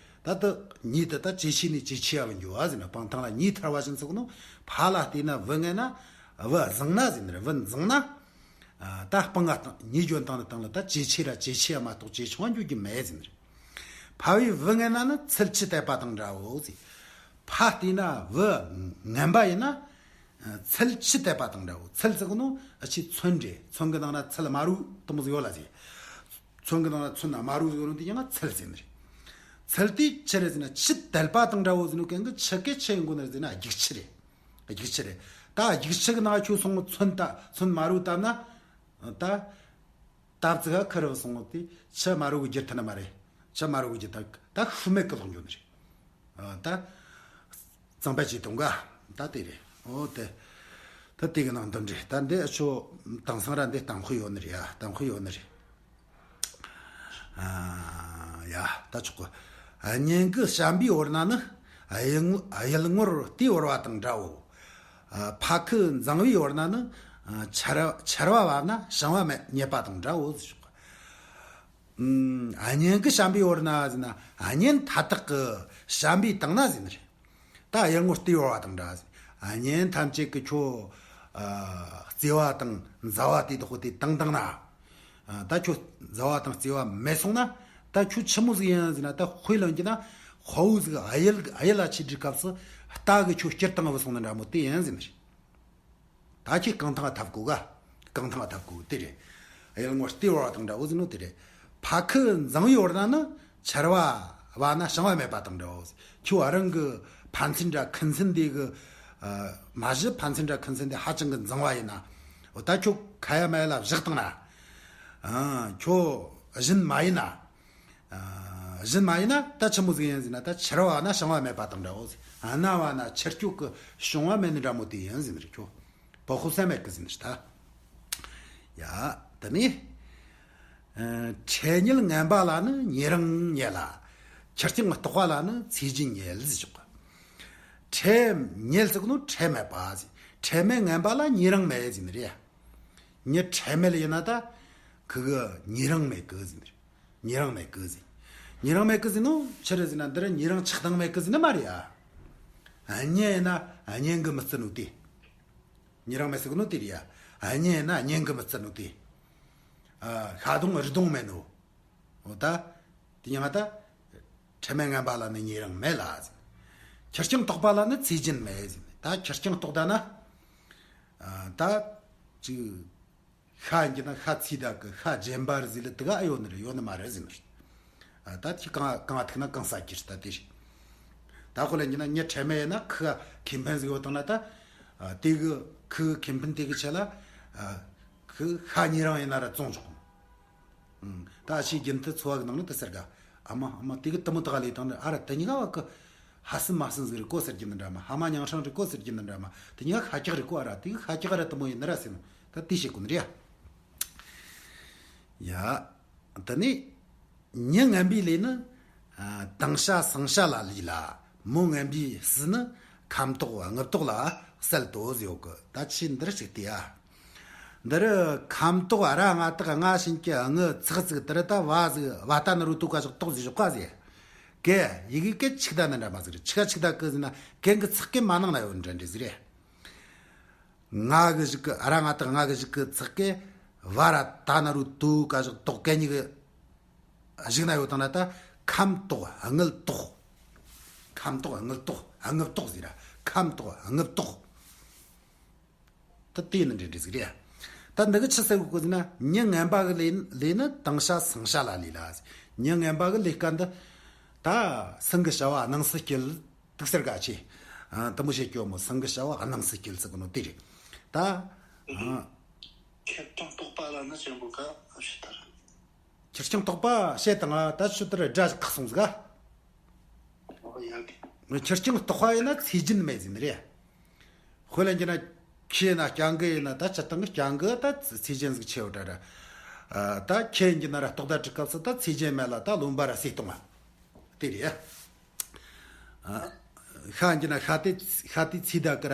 ད་དེ་ཉེ་དེ་ད་ཇེ་ཆེ་ནས་ཇེ་ཆེ་བ་འགྱོ་བ་ཟེར་ན་སྤང་ཐང་ལ་ཉེ་ཐར་བ་བཞིན་ཟེར་གོ་ནོ། ཕ་ལ་བལྟས་ན་བུ་ངན་ན་བུ་བཟང་ན་ཟེར་ནི་རེད། བུ་འཛིང་ན། ད་སྤང་ང་ཉེ་འགྱོ་བཏང་ནི་བཏང་ལ་ད་ཇེ་ཆེ་ར་ཇེ་ཆེ་མ་གཏོགས་ཇེ་ཆུང་བ་འགྱོ་རྒྱུ་མེད་ཟེར་ནི་རེད། ཕ་བའི་བུ་ངན་ན་ནི་ཚུལ་འཆུས་དད་པ་དང་འདྲའོ་ཟེར། ཕ་བལྟས་ན་བུ་ངན་པ་ཡིན་ན། ཚུལ་འཆུས་དད་པ་དང་འདྲའོ། ཚུལ་ཟེར་གོ་ནོ་ཨ་ཆེ་ཚོན་རེད། ཚོན་གི་ནང་ན་ཚུལ་དམར་པོ་དེ་མོ་ཟིག་ཡོད་ལ་ཟེར། ཚོན་གི་ནང་ན་ཚོན་དམར་པོ་ཟིག་ཡོད་ནོ་དེ་ཡང་ཚུལ་ཟེར་ནི་རེད། ཚུལ་དེ་ཆི་རེད་ཟེར་ན་འཆུས་དད་པ་དང་འདྲའོ་ཟེར་ནོ་གན་གི་འཆུས་གི་ཆི་ཡིན་གོ་ནི་རེད་ཟེར་ན་རྒྱུག་ཆུ་རེད། རྒྱུག་ཆུ་རེད། ད་རྒྱུག་ཆུ་གི་ནང་ཁྱོད་སོང་ཚོན་ད་ཚོན་དམར་པོ་བཏབ་ན། ད། སྟབས་ཙིག་ག་ཁུར་བུད་སོང་ངོ་དེ་ཆུ་དམར་པོ་གི་རྒྱུ་མཐུན་ནི་མ་རེད། ཆུ་དམར་པོ་གི་རྒྱུ་ད་ད་ཤུགས་མེད་གི་ལོག་འགྱོ་ནི་རེད། ད་གཙང་པ་ཅིག་གཏོང་ག་ད་དེ་རེད། འོ་དེ་ད་དེ་གི་ནང་དོན་རེད། ད་འདི་ཨ་ཆོ་དེང་སང་ར་འདི་གཏམ་དཔེ་ཡོད་ནི་རེད་ཡ། གཏམ་དཔེ་ཡོད་ནི་རེད། ཡ་ད་ཆོག་གི། གཉེན་གི་བྱམས་པའི་བར་ན་ནི་གཡུལ་ངོ་གཡུལ་ངོར་ལྟའི་བར་བ་དང་འདྲའོ། ཕ་ཁུ་འཛིང་བའི་བར་ན་ནི་ཆར་ཆར་བ་བབས་ན་བྱིང་བ་མེད་རྙེད་པ་དང་འདྲའོ་ཟེར་ཆོག་གི། གཉེན་གི་བྱམས་པའི་བར་ན་ཟེར་ན་གཉེན་མཐའ་དག་གི་བྱམས་པའི་སྟེང་ན་ཟེར་ནི་རེད། ད་གཡུལ་ངོར་ལྟེ་བོར་བ་དང་འདྲ། གཉེན་ཐམས་ཅད་ཀྱིས་ཁྱོད་ཨ་བརྩེ་བ་དང་མཛའ་བ་དེ་དག་དེ་བཏང་བཏང་ན། ཨ་ད་ཁྱོད་མཛའ་བ་དང་བརྩེ་བ་མེད་སོང་ན། ད་ཁྱོད་ཆི་མོ་ཟིག་ཡིན་ཟེར་ན། ད་དཔེ་ལེན་རྒྱུ་ན་དཔའ་བོ་ཟིག་གཡུལ་གཡུལ་ལ་ཆས་དུས་སྐབས་སུ་རྟ་གིས་ཁྱོད་སྐྱུར་བཏང་བུད་སོང་ན་འདྲ་མོ་དེ་ཡིན་ཟེར་ནི་རེད། ད་ཁྱེད་རྐང་ཐང་ཐབས་གོ་ག་རྐང་ཐང་ཐབས་གོ་དེ་རེད། གཡུལ་ངོར་ལྟེ་བོར་བ་དང་འདྲ་བོ་ཟེར་ནོ་དེ་རེད། ཕ་ཁུ་འཛིང་ཡོད་ན་ནི་ཆར་པ་བབས་ན་བྱིང་བ་མེད་པ་དང་འདྲ་བོ་ཟེར། ཁྱོད་རང་གི་ཕན་ཚུན་འདྲ་ཁུ་ཚུར་འདི་གི་ཨ་མ་གཞི་ཕན་ཚུན་འདྲ་ཁུ་ཚུར་འདི་ཧ་ཅང་གི་འཛིང་བ་ཡིན་ན། འོ་ད་ཁྱོད་ཁ་ཡ་མ་ཡ་ལ་བཞག་བཏང་ན། ཨ་ཁྱོད་སྦྱིན་མ་ཡིན་ན། ཨ་སྦྱིན་མ་ཡིན་ན་ད་ཆི་མོ་ཟིག་ཡིན་ཟེར་ན། ད་ཆར་པ་བབས་ན་བྱིང་བ་མེད་པ་དང་འདྲ་བོ་ཟེར། གནམ་བབས་ན་ཆར་སྐྱོད་ཀྱི་བྱུང་བ་མེད་ནི་འདྲ་མོ་དེ་ཡིན་ཟེར་ནི་རེད། ཁྱོད་བོ་ཧོ་ས་མེད་གི་ཟེར་ནི་རེད་ད། ཡ་དེ་ནས་ཨ་འཕྲལ་ཉལ་ངན་པ་ལ་ནི་ཉེ་རིང་ཉལ་ལ། ཁྱི་རྐྱང་ལྟོགས་པ་ལ་ནི་ཚེས་རྒྱུན་ཉལ་ཟེར་ཞོག་གི། འཕྲལ་ཉལ་ཟེར་གོ་ནོ་འཕྲལ་མེད་པ་ཟེར། འཕྲལ་མེད་ངན་པ་ལ་ཉེ་རིང་མེད་ཟེར་ནི་རེད། མྱི་འཕྲལ་མེད་ཡིན་ན་ད་ཁུ་གི་ཉེ་རིང་མེད་གི་ཟེར་ནི་རེད། ཉེ་རིང་མེད་གི་ཟེར། ཉེ་རིང་མེད་གི་ཟེར་ནོ་ཆི་རེད་ཟེར་ན། འདི་རུ་ཉེ་རིང་ཆགས་སྡང་མེད་གི་ཟེར་ནི་མ་རེད་ཨ། གཉེན་ཡིན་ན་གཉེན་གིས་མི་བརྩི་ནོ་དེ། ཉེ་རིང་མེད་ཟེར་གོ་ནོ་དེ་རེད་ཨ། གཉེན་ཡིན་ན་གཉེན་གིས་མི་བརྩི་ནོ་དེ། ཨ་ཤ་དོང་རི་དོང་མེད་ནོ། འོ་ད་དེ་ཡང་ད་འཕྲལ་མེད་ངན་པ་ལ་ནི་ཉེ་རིང་མེད་ལ་ཟེར། ཁྱི་རྐྱང་ལྟོགས་པ་ལ་ནི་ཚེས་རྒྱུན་མེད་ཟེར། ད་ཁྱི་རྐྱང་ལྟོགས་ད་ན། ཨ་ད་ཅིག་ཤ་ཡིན་གྱི་ན་ཤ་ཚིག་ད་གི་ཤ་རྗེན་པ་རེད་ཟེར་ལ་དེ་ག་ཨེ་ཡོད་ནི་རེད། ཡོད་ནི་མ་རེད་ཟེར་ནི་རེད། ཨ་ད་ཁྱི་གང་གང་ཐུག་ན་གང་ཟ་གི་རེད་ད་དེ་རེད། ད་ཁོ་ལ་ཡིན་གྱི་ན་མྱི་འཕྲལ་མེད་ཡིན་ན་ཁུ་ཁེ་ཕན་ཟིག་ཡོད་དང་ན་ད། ཨ་དེ་གི་ཁུ་ཁེ་ཕན་དེ་གི་ཆེད་ལ་ཨ་ཁུ་ཤ་ཉེ་རིང་ཡིན་ན་ར་བཙོང་ཆོག་གི། ཨང་། ད་ཕྱིའི་རྒྱུན་མཐུད་འཚོ་བ་གི་ནང་ནས་དེ་ཟེར་ག་ཨ་མ་ཨ་མ་དེ་གི་དེ་མོ་དག་ལས་དང་ནི་ཨ་ར་དེ་གཉིས་ཀ་བ་གི་ཧ་སིན་མ་སིན་ཟིག་རེད་གོ་ཟེར་རྒྱུ་ནི་འདྲ་མ། ཧ་མ་མྱང་ཧྲང་རེད་གོ་ཟེར་རྒྱུ་ནི་འདྲ་མ། དེ་གཉིས་ཀ་ཤ་རྒྱགས་རེད་གོ། ཨ་ར་དེ་གི་ཤ་རྒྱགས་ར་དེ་མོ་ཡིན་ནི་ར་ཟེར་ནོ། ད་དེ་བཤད་གོ་ནི་རེད་ཡ། ཡ། དེ་ནས་མྱི་ངན་པའི་ལས་ནི། ཨ་དང་ཤ་སང་ཤ་ལ་ལུས་ལ། མོ་ངན་པའི་སྲིད་ནི་ཁམ་ཏོག་དངུལ་ཏོག་ལ་སེལ་ཏོ་ཟེར་གི། ད་ཆི་འདིར་ཞིག་དེ་ཡ། འདི་རུ་ཁམ་ཏོག་ཨ་ར་ང་དག་ང་བྱིན་གྱི་དངུལ་ཚག་ཚིག་དེ་རུ་ད་བ་ཟིག་བ་ད་ནི་རུ་ཏོ་ཀ་ཞོག་ཏོག་ཟིག་ཞོག་ཀ་ཟིག་གེ་ཡི་གེ་གེ་ཆིག་ད་ནི་འདྲ་མ་ཟིག་རེད། ཆི་ག་ཆིག་ད་གི་ཟིག་ན་གན་གི་ཚག་གེ་མ་ནང་ན་ཡོད་འདྲ་འདྲ་ཟིག་རེད། ང་གི་ཞིག་གི་ཨ་ར་ང་དག་ང་གི་ཞིག་གི་ཚག་གེ་བ་ར་ད་ནི་རུ་ཏོ་ཀ་ཞོག་ཏོག་གེ་གཉིས་གི་གཞུག་ན་ཡོད་དང་ན་ད་ཁམ་ཏོག་དངུལ་ཏོག་ཁམ་ཏོག་དངུལ་ཏོག་དངུལ་ཏོག་ཟེར་ར། ཁམ་ཏོག་དངུལ་ཏོག་ད་དེ་ནི་འདྲ་འདྲ་ཟིག་རེད། ད་འདི་གི་ཆི་ཟེར་གོ་ཟེར་ན། མྱི་ངན་པ་གི་ལས་ལས་ནི་དང་ཤ་སང་ཤ་ལ་ལུས་ལ། མྱི་ངན་པ་གི་ལས་ཀ་འདི་ད་སང་གི་བྱ་བ་གནངས་སུ་སྐྱེལ་དུག་ཟེར་ག་ཆེ། ཨ་དེ་མོ་བཤད་རྒྱུ་མོ། སང་གི་བྱ་བ་གནངས་སུ་སྐྱེལ་ཟེར་གི་ནོ་དེ་རེད། ད་ཨ་ཁྱེར་ཀྱང་ལྟོགས་པ་ལ་ནི་ཅན་པོ་ཀ་ཕྱི་ལྟར། ཁྱེར་ཀྱང་ལྟོགས་པ་བཤད་དང་ད་ཆུ་དེར་སྒྲ་ཁག་སོང་ཟིག་ག་ཨོ་ཡ་གི། ཁྱེར་ཀྱང་ལྟོགས་པ་ཡིན་ན་ཚེས་རྒྱུན་མེད་ཟིན་རེད། དཔེ་ལ་འཇོག་ན་ཁྱི་ཡིན་ན་རྐྱང་གི་ཡིན་ན། ད་སྤྱིར་བཏང་གི་རྐྱང་གི་ད་ཚེས་རྒྱུན་ཟིག་ཆེ་བ་འདྲ་ར། ད་ཁྱི་ཡིན་གྱི་ན་ར་ལྟོགས་ད་དུས་སྐབས་སུ་ད་ཚེས་རྒྱུན་མེད་ལ་ད་རློན་པ་ར་སེ་གཏོང་བ་དེ་རེད། ཨ། ཤ་འགྱིན་ན་ཤ་དེ་ཤ་དེ་ཚིག་ད་ཀ་ར་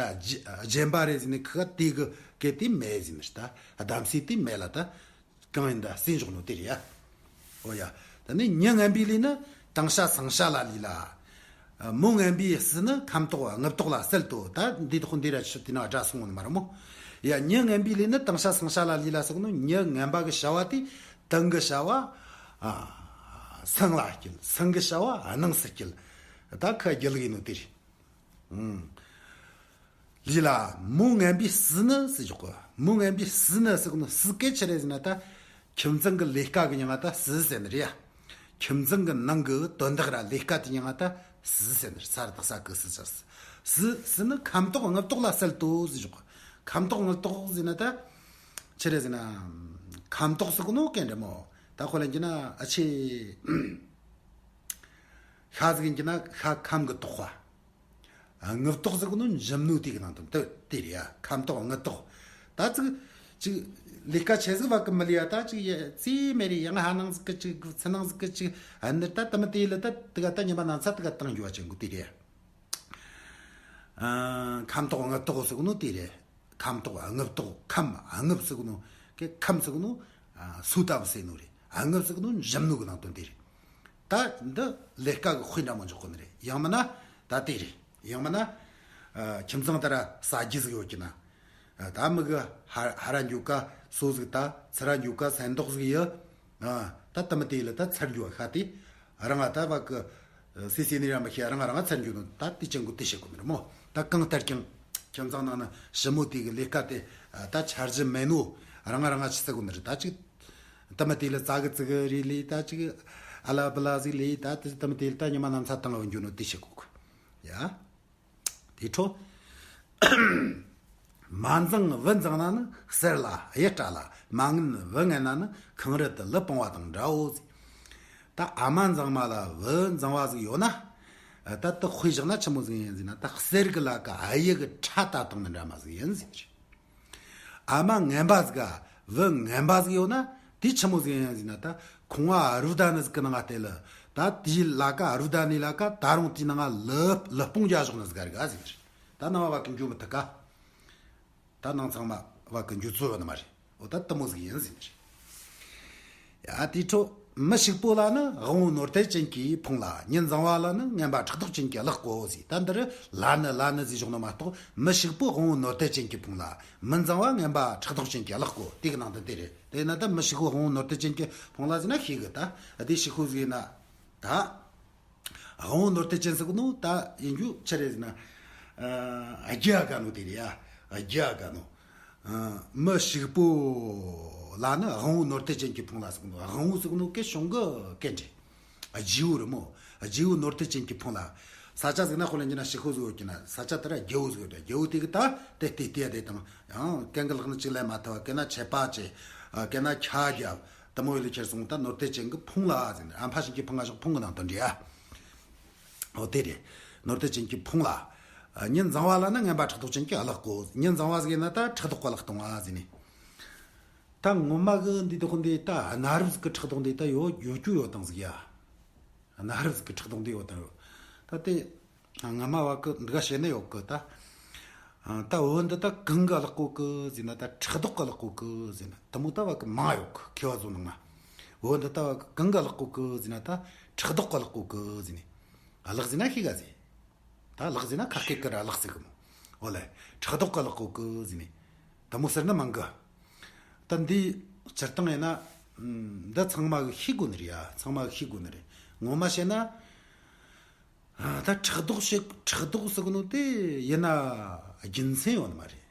རྗེན་པ་རེད་ཟེར་ནས་ཁ་དེ་གི་སྐད་དེ་མེད་ཟེར་ནས་ད་གདམ་སྲིད་དེ་མེད་ལ་ད་གང་ཡིན་ད་སྲིད་འཇོག་ནོ་དེ་རེད་ཡ། ཨོ་ཡ། ད་ནི་མྱི་ངན་པའི་ལས་ནི་དང་ཤ་སང་ཤ་ལ་ལུས་ལ། མོ་ངན་པའི་སྲིད་ནི་ཁམ་ཏོག་དངུལ་ཏོག་ལ་སེལ་ཏོ། ད་འདི་ཐོག་འདི་ར་ཆུ་དེ་ན་སྒྲ་སོང་ནི་མ་རེད་མོ། ཡ་མྱི་ངན་པའི་ལས་ནི་དང་ཤ་སང་ཤ་ལ་ལུས་ལ་ཟེར་གོ་ནོ། མྱི་ངན་པ་གི་བྱ་བ་དེ། དང་གི་བྱ་བ་ཨ་སང་ལ་སྐྱེལ། སང་གི་བྱ་བ་གནངས་སུ་སྐྱེལ། ད་ཁ་རྒྱལ་གི་ནོ་དེ་རེད། ཨང་། ལུས་ལ་མོ་ངན་པའི་སྲིད་ནི་ཟེར་འཇོག་གི། མོ་ངན་པའི་སྲིད་ནི་ཟེར་གི་ནོ། སྲིད་སྐད་ཆི་རེད་ཟེར་ན་ད་ཁྱིམ་ཚང་གི་ལས་ཀ་གི་མྱིང་ང་ད་སྲིད་ཟེར་ནི་རེད་ཡ། ཁྱིམ་ཚང་གི་ནང་གི་དོན་དག་ར་ལས་ཀ་དེ་མྱིང་ང་ད་སྲིད་ཟེར་ནི་རེད། ས་ར་བཏགས་ས་གི་སྲིད་ཟེར། སྲིད་སྲིད་ནི་ཁམ་ཏོག་དངུལ་ཏོག་ལ་སེལ་ཏོ་ཟེར་འཇོག་གི། ཁམ་ཏོག་དངུལ་ཏོག་ཟེར་ན་ད་ཆི་རེད་ཟེར་ན། ཁམ་ཏོག་ཟེར་གི་ནོ་གན་འདྲ་མོ། ད་ཁོ་ལ་འཇོག་ན་ཨ་ཆེ། ཤ་ཟིག་ཡིན་གྱི་ན་ཤ་ཁམ་གི་ཏོག་པ། དངུལ་ཏོག་ཟེར་གི་ནོ་འཇམ་ནོ་དེ་གི་ནང་དོན་དེ་དེ་རེད་ཡ། ཁམ་ཏོག་དངུལ་ཏོག། ད་ཅིག་ཅིག་ལས་ཀ་ཆེ་ཟིག་བ་གི་མི་ལས་ཡ། ད་ཅིག་ཡ་རྩིས་མེད་རེད་ཡ། ང་ཧ་ནང་ཟིག་གི་ཅིག་ཚི་ནང་ཟིག་གི་ཅིག་ཨ་ནི་ད་ད་མི་དེ་ལ་ད་དེ་ག་ད་ཉི་མ་ནང་ཚ་དེ་ག་བཏང་རྒྱུ་བ་ཅན་གི་དེ་རེད་ཡ། ཨ་ཁམ་ཏོག་དངུལ་ཏོག་ཟེར་གི་ནོ་དེ་རེད། ཁམ་ཏོག་དངུལ་ཏོག། ཁམ་དངུལ་ཟེར་གི་ནོ། ཁམ་ཟེར་གི་ནོ་སུ་ལྟ་བུ་ཟེར་ནོ་རེད། དངུལ་ཟེར་གི་ནོ་འཇམ་ནོ་གི་ནང་དོན་དེ་རེད། ད་འདི་ལས་ཀ་གི་དཔེ་འདྲ་མོ་འཇོག་གི་ནི་རེད། ཡང་མིན་ན་ད་དེ་རེད། ཡང་མིན་ན་ཨ་ཁྱིམ་ཚང་དེ་ར་ཟ་རྒྱུ་ཟིག་ཡོད་ཀྱི་ན། ཨ་ད་མི་གི་ཧ་ཧ་ར་འགྱོ་ཀ་སོ་ཟིག་ད་ཚི་ར་འགྱོ་ཀ་སེན་ཏོག་ཟིག་ཡི། ཨ་ད་དེ་མི་དེ་ལ་ད་ཚར་འགྱོ་ཤ་དེ། རང་ང་ད་བ་གི་སི་སི་ནི་ར་མི་ཤེས། རང་ང་རང་ང་ཚར་འགྱོ་ནོ་ད་དེ་ཅན་གོ་དེ་བྱེད་གོ་མི་ར་མོ། ད་གང་ལྟར་ཀྱང་ཁྱིམ་ཚང་ནང་ན་ཞི་མོ་དེ་གི་ལས་ཀ་དེ་ཨ་ད་འཆར་གཞི་མེད་ནོ། རང་ང་རང་ང་ཆི་ཟེར་གོ་ནི་རེད། ད་ཅིག་དེ་མི་དེ་ལ་ཙ་གི་ཙི་གི་རེ་ལས། ད་ཅིག་ཨ་ལ་བི་ལ་ཟིག་ལས། ད་དེ་དེ་མི་དེ་ལ་ད་ཉི་མ་ནམ་ཚ་བཏང་བ་འགྱོ་ནོ་དེ་བྱེད་གོ་གི་ཡ། དེ་འཕྲོ། མ་འཛིང་བུ་འཛིང་ན་ནི་གསེར་ལ་གཡུ་སྐྲ་ལ། མ་ངན་བུ་ངན་ན་ནི་ཁང་རུ་དུ་ལུ་སྤུངས་པ་དང་འདྲའོ་ཟེར། ད་ཨ་མ་འཛིང་མ་ལ་བུ་འཛིང་བ་ཟིག་ཡོད་ན། ད་དེ་དཔེ་བཞག་ན་ཆི་མོ་ཟིག་ཡིན་ཟེར་ན། ད་གསེར་གི་ལ་ཀ་གཡུ་གི་ཕྲ་ལྟ་སྟངས་ནི་འདྲ་མོ་ཟིག་ཡིན་ཟེར། ཨ་མ་ངན་པ་ཟིག་ག་བུ་ངན་པ་ཟིག་ཡོད་ན་དེ་ཆི་མོ་ཟིག་ཡིན་ཟེར་ན། ད་ཁང་བ་རུ་བདའ་ནི་ཟིག་གི་ནང་ང་བལྟས་ལ། ད་དེའི་ལ་ཀ་རུ་བདའ་ནི་ལ་ཀ་ད་རུང་དེའི་ནང་ང་ལུ་ལུ་སྤུངས་རྒྱག་བཞག་ནི་ཟིག་ག་རེད་ག་ཟེར། ད་ནང་བ་གི་འགྱོ་མི་ཐུབ་ག་ད་ནང་ཚང་མ་བ་གི་འགྱོ་ཚུལ་ཡོད་ནི་མ་རེད། འོ་ད་དེ་མོ་ཟིག་ཡིན་ཟེར་ནི་རེད། ཡ་དེའི་འཕྲོ། མི་ཕྱུག་པོ་ལ་ནི་དབང་པོ་ནོར་རྟེན་ཅན་གྱིས་ཕོངས་ལ། མྱི་འཛིང་བ་ལ་ནི་ངན་པ་ཕྲག་དོག་ཅན་གྱིས་བརླག་གོ་ཟེར། ད་འདི་རུ་ལ་ནི་ལ་ནི་ཟེར་བཞག་ནོ་མ་གཏོགས། མི་ཕྱུག་པོ་དབང་པོ་ནོར་རྟེན་ཅན་གྱིས་ཕོངས་ལ། མི་འཛིང་བ་ངན་པ་ཕྲག་དོག་ཅན་གྱིས་བརླག་གོ། དེ་གི་ནང་དོན་དེ་རེད། དེས་ན་ད་མི་ཕྱུག་པོ་དབང་པོ་ནོར་རྟེན་ཅན་གྱིས་ཕོངས་ལ་ཟེར་ན་ཤེས་གི། ད་དེ་ཕྱུག་པོ་ཟིག་ཡིན་ན་ད། དབང་པོ་ནོར་རྟེན་ཅན་ཟེར་གི་ནོ་ད་ཡིན་རྒྱུ་ཆི་རེད་ཟེར་ན། ཨ་རྒྱུ་ཨ་ག་ནོ་དེ་རེད་ཡ། རྒྱུ་ཨ་ག་ནོ། ཨ་མི་ཕྱུག་པོ་ལ་ནི་དབང་པོ་ནོར་རྟེན་ཅན་གྱིས་ཕོངས་ལ་ཟེར་གི་ནོ། དབང་པོ་ཟེར་གི་ནོ་གན་གཞུང་གི་གན་རེད། རྒྱུ་བོ་རེད་མོ། རྒྱུ་བོ་ནོར་རྟེན་ཅན་གྱིས་ཕོངས་ལ། ས་ཆ་ཟིག་ན་དཔེ་ལེན་རྒྱུ་ན་ཕྱུག་པོ་ཟིག་ཡོད་རྒྱུ་ན། ས་ཆ་དེ་ར་རྒྱུ་བོ་ཟིག་ཡོད་རྒྱུ་བོ་དེ་གི་ད་དེ་དེ་དེ་དེ་དང་། ཡང་གན་གི་ལག་ན་ཅིག་ལས་མ་ཐུབ་བ། གན་ན་ཆད་པ་བཅད། གན་ན་ཁྱ་རྒྱབ། དེ་མོ་ཡོད་ལ་ཁྱེར་སོང་། ད་ནོར་རྟེན་ཅན་གྱིས་ཕོངས་ལ་ཟེར་ནས། ཨ་ཕ་ཞིག་གིས་ཕོངས་ང་ཞོག་ཕོངས་གི་ནང་དོན་འདྲ་ཡ། འོ་དེ་རེད། ནོར་རྟེན་ཅན་གྱིས་ཕོངས་ལ། མྱི་འཛིང་བ་ལ་ནི་ངན་པ་ཕྲག་དོག་ཅན་གྱིས་བརླག་གོ། མྱི་འཛིང་བ་ཟིག་ཡིན་ན་ད་ཕྲག་དོག་གིས་བརླག་གཏོང་བ་ཟེར་ནས། ད་ངོ་མ་གི་འདི་དག་འདི་ད་གནའ་རབས་ཟིག་གི་ཕྲག་དོག་འདི་ད་ཡོད་ཡོད་རྒྱུ་ཡོད་དང་ཟིག་ཡ། གནའ་རབས་ཟིག་གི་ཕྲག་དོག་འདི་ཡོད་དང་ཡོད། ད་དེ། སྔ་མ་བ་གི་འདི་ག་བཤད་ནི་ཡོད་གི་ད། ད་བུ་འདི་ད་གང་གིས་བརླག་གོ་གི་ཟེར་ན། ད་ཕྲག་དོག་གིས་བརླག་གོ་གི་ཟེར་ན། དེ་མོ་ད་བ་གི་མང་ཡོད་གི། མཁས་པ་ཚོ་ནང་ན། བུ་འདི་ད་བ་གི་གང་གིས་བརླག་གོ་གི་ཟེར་ན། ད་ཕྲག་དོག་གིས་བརླག་གོ་གི་ཟེར་ནས། བརླག་ཟེར་ན་ཤེས་ག་ཟེར། ད་བརླག་ཟེར་ན་ཁ་སྐད་ཀྱི་ར་བརླག་ཟེར་གི་མོ། འོ་ལེ། ཕྲག་དོག་གིས་བརླག་གོ་གི་ཟེར་ནས། དེ་མོ་ཟེར་ནི་མང་གི། ད་འདི་སྤྱིར་བཏང་ཡིན་ན། འདི་ཚང་མ་གིས་ཤེས་དགོས་ནི་རེད་ཡ། ཚང་མ་གིས་ཤེས་དགོས་ནི་རེད། ངོ་མ་བཤད་ན། ཨ་ད་ཕྲག་དོག་བྱེད། ཕྲག་དོག་ཟེར་གི་ནོ་དེ་ཡིན་ན་རྒྱུ་མཚན་ཡོད་ནི་མ་རེད།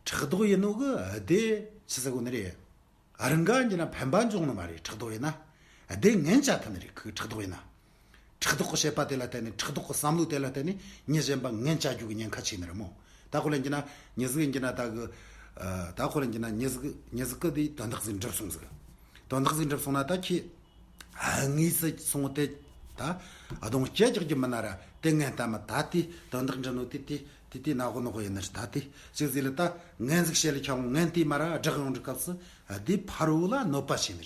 ཕྲག་དོག་ཡིན་ནོ་གི་བདེ་ཆི་ཟེར་གོ་ནི་རེད། རང་ག་འགྱུར་ན་ཕན་པ་འབྱུང་ནི་མ་རེད། ཕྲག་དོག་ཡིན་ན་བདེ་ངན་བྱ་ཐུབ་ནི་རེད། ཁོ་ཕྲག་དོག་ཡིན་ན། ཕྲག་དོག་གི་བྱེད་པ་དེ་ལ་བརྟེན་ནས། ཕྲག་དོག་གི་བསམ་བློ་དེ་ལ་བརྟེན་ནས་མྱི་གཞན་པ་ངན་བྱ་རྒྱུ་གི་ཉེན་ཁ་ཆེ་ནི་རེད་མོ། ད་ཁོ་ལ་འགྱུར་ན་མྱི་ཟིག་འགྱུར་ན་ད་གི། ཨ་ད་ཁོ་ལ་འགྱུར་ན་མྱི་ཟིག་མྱི་ཟིག་གི་དེ་དོན་དག་ཟིག་འགྲུབ་སོང་ཟིག་དོན་དག་ཟིག་འགྲུབ་སོང་ན་ད་ཁྱེད། ཨ་དངོས་སུ་སོང་སྟེ་ད་གདོང་སྐྱེ་རྒྱག་རྒྱུ་མིན་ན་ར། དེ་ངན་ལྟ་མི་ད་དེ་དོན་དག་འདྲ་ནོ་དེ་དེ་དེ་དེ་ན་གོ་ནོ་གོ་ཡིན་ནི་རེད། ད་དེ་ཅིག་ཟིག་ལ་ད་ངན་ཟིག་བྱེད་ལ་ཁྱོད་ངན་དེ་མ་ར་བསྒྲགས་ཡོང་དུས་སྐབས་སུ་དེ་ཕ་རོལ་ལ་གནོད་པ་བྱེད་ནི་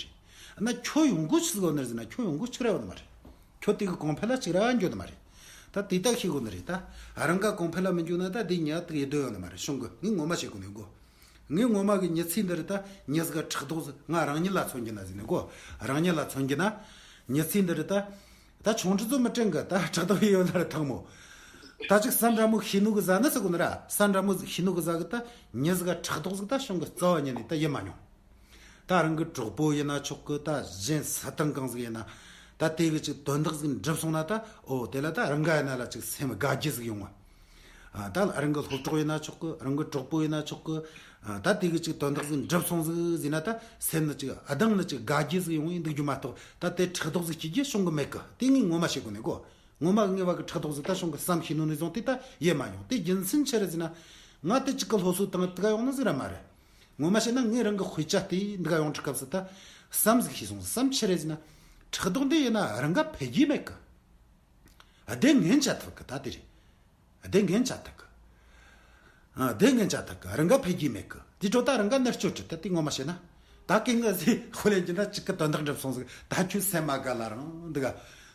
རེད། ན་ཁྱོད་ཡོང་སྒོ་ཆི་ཟིག་ཡོད་ནི་རེད་ཟེར་ན། ཁྱོད་ཡོང་སྒོ་གཅིག་ར་ཡོད་ནི་མ་རེད། ཁྱོད་དེ་གི་གོང་འཕེལ་ལ་གཅིག་ར་འགྱོ་ནི་མ་རེད། ད་དེ་ད་ཤེས་དགོས་ནི་རེད། ད་རང་ག་གོང་འཕེལ་ལ་མི་འགྱོ་ན་ད་དེ་ཉག་ཏིག་ཡེ་དོ་ཡོད་ནི་མ་རེད། གཞུང་གི་ངས་ངོ་མ་བཤད་གོ་ནི་གོ། ངས་ངོ་མ་གི་མྱི་ཚེ་འདི་རུ་ད་མྱི་ཟིག་ག་ཕྲག་དོག་ཟིག་ང་རང་ཉིད་ལ་མཚོན་གྱི་ན་ཟེར་ནས་གོ། རང་ཉིད་ལ་མཚོན་གྱི་ན། མྱི་ཚེ་འདི་རུ་ད། ད་ཆུང་འདྲི་ཚོ་མི་དྲན་གི། ད་ཕྲག་དོག་ཡོད་ན་ར་ཐང་མོ། ད་ཅིག་བསམ་འདྲ་མོ་ཤེས་ནོ་གི་ཟ་ནི་ཟེར་གོ་ནི་ར། བསམ་འདྲ་མོ་ཟིག་ཤེས་ནོ་གི་ཟ་གི། ད་མྱི་ཟིག་ག་ཕྲག་དོག་ཟིག་ད་གཞུང་གི་རྩ་བ་ཉིད་ནས་ད་ཡེ་མ་མྱོང་། ད་རང་གི་གྲོགས་པོ་ཡིན་ན་ཆོག་གི། ད་གཞན་སུ་དང་གང་ཟིག་ཡིན་ན། ད་དེ་གི་ཅིག་དོན་དག་ཟིག་འགྲུབ་སོང་ན། ད་འོ་དེ་ལ་ད་རང་ག་ཡིན་ན་ལ་ཅིག་སེམས་དགའ་རྒྱུ་ཟིག་ཡོང་བ། ཨ་ད་རང་གི་སློབ་གྲོགས་ཡིན་ན་ཆོག་གི། རང་གི་གྲོགས་པོ་ཡིན་ན་ཆོག་གི། ཨ་ད་དེ་གི་ཅིག་དོན་དག་ཟིག་འགྲུབ་སོང་ཟིག་ཟེར་ན། ད་སེམས་ནི་ཅིག་ཨ་དང་ནི་ཅིག་དགའ་རྒྱུ་ཟིག་ཡོང་ཡིན་འདུག་རྒྱུ་མ་གཏོགས། ད་དེ་ཕྲག་དོག་ཟིག་སྐྱེ་རྒྱུ་བྱུང་གི་མེད་གི། དེ་ངས་ངོ་མ་བཤད་གོ་ནས་གོ། ངོ་མ་ངས་བ་གི་ཕྲག་དོག་ཟིག་ད་བྱུང་གི་བསམ་ཤེས་ནོ་ནས་བཟུང་སྟེ་ད་ཡེ་མ་ཡོང་། དེ་རྒྱུ་མཚན་ཆི་རེད་ཟེར་ན། ང་དེ་ཅིག་གི་སློབ་གསོ་བཏང་དུ་ག་ཡོང་ནི་ཟིག་ར་མ་རེད། ངོ་མ་བཤད་ན་ངས་རང་གི་དཔེ་ཆ་དེ་འདི་ག་ཡོང་དུས་སྐབས་སུ་ད་བསམ་ཟིག་ཤེས་སོང་། བསམ་ཆི་རེད་ཟེར་ན། ཕྲག་དོག་འདི་ཡིན་ན་རང་ག་འཕེལ་རྒྱས་མེད་གི། བདེ་ངན་བྱ་ཐུབ་གི། ད་དེ་རེད། བདེ་ངན་བྱ་ཐུབ་གི། ཨ་བདེ་ངན་བྱ་ཐུབ་གི། རང་ག་འཕེལ་རྒྱས་མེད་གི། དེ་འཕྲོ་ད་རང་ག་ནར་སྐྱོད་ཀྱི། ད་དེ་ངོ་མ་བཤད་ན། ད་ཀིང་ག་ཟིག་དཔེ་ལེན་གྱི་ན་ཅིག་གི་དོན་དག་འགྲུབ་སོང་ཟིག་ད་ཁྱོད་སེམས་མ་དགའ་ལ་རང་འདི་ག་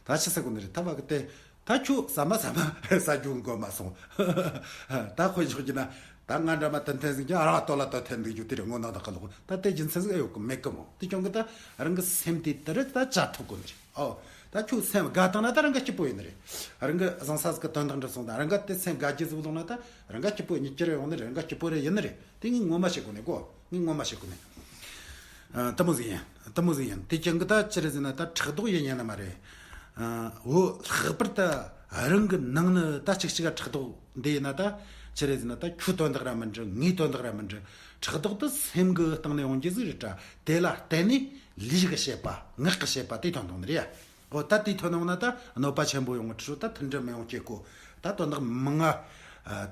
ད་ཆི་ཟེར་གོ་ནི་རེད། ད་བ་གི་དེ། ད་ཁྱོད་ཟ་མ་ཟ་མ་ཟ་རྒྱུ་འགོར་མ་སོང་། ད་དཔེ་འཇོག་གྱི་ན། ད་ང་འདྲ་མ་ཏན་ཏན་ཟིག་ཀྱང་རང་ལྟོ་ལ་ལྟོ་འཐེན་འདུག་རྒྱུ་དེ་རེད། ངོ་ནག་དག་གི་ལོག་ད་དེ་རྒྱུ་མཚན་ཟིག་ཨེ་ཡོད་གི་མེད་གི་མོ། དེ་ཀྱང་གི་ད་རང་གི་སེམས་དེ་དེ་རེད། ད་བཅའ་ཐུབ་གོ་ནི་རེད། ཨོ། ད་ཁྱོད་སེམས་དགའ་བཏང་ན་ད་རང་ག་སྐྱིད་པོ་ཡིན་ནི་རེད། རང་གི་བཟང་ས་ཟིག་གི་དོན་དག་འགྲུབ་སོང་ད་རང་ག་དེ་སེམས་དགའ་རྒྱུ་ཟིག་ལོང་ན་ད་རང་ག་སྐྱིད་པོ་ཉིད་ཀྱི་རེ་ཡོང་ནི་རེད། རང་ག་སྐྱིད་པོ་རེ་ཡིན་ནི་རེད། དེ་ངས་ངོ་མ་བཤད་གོ་ནི་གོ། ངས་ངོ་མ་བཤད་གོ་ནི། ཨ། དེ་མོ་ཟིག་ཡིན། དེ་མོ་ཟིག་ཡིན། དེ་ཀྱང་གི་ད་ཅི་རེད་ཟེར་ན་ད་ཕྲག་དོག་ཡིན་ཉན་ནི་མ་རེད། ཨ། འོ་ལྷག་པར་ད་རང་གི་ནང་ནི་ད་གཅིག་གཅིག་ག་ཕྲག་དོག་འདི་ཡིན་ན་ད་ཅི་རེད་ཟེར་ན་ད་ཁྱོའི་དོན་དག་ར་མི་འདྲི། ངའི་དོན་དག་ར་མི་འདྲི། ཕྲག་དོག་དེ་སེམས་གི་སྟེང་ནས་ཡོང་རྒྱུ་ཟིག་རེད་དྲ། དེ་ལ་བརྟེན་ནས་ལུས་ཀྱི་བྱེད་པ་ངག་གི་བྱེད་པ་དེ་ཐོན་ཐོན་ནི་རེད་ཡ། འོ་ད་དེ་ཐོན་ཡོང་ན་ད་གནོད་པ་ཆེན་པོ་ཡོང་གི་ཁྲིད་ད་མཐུན་སྒྲིལ་མི་ཡོང་སྐྱེ་གོ། ད་དོན་དག་མི་ང་།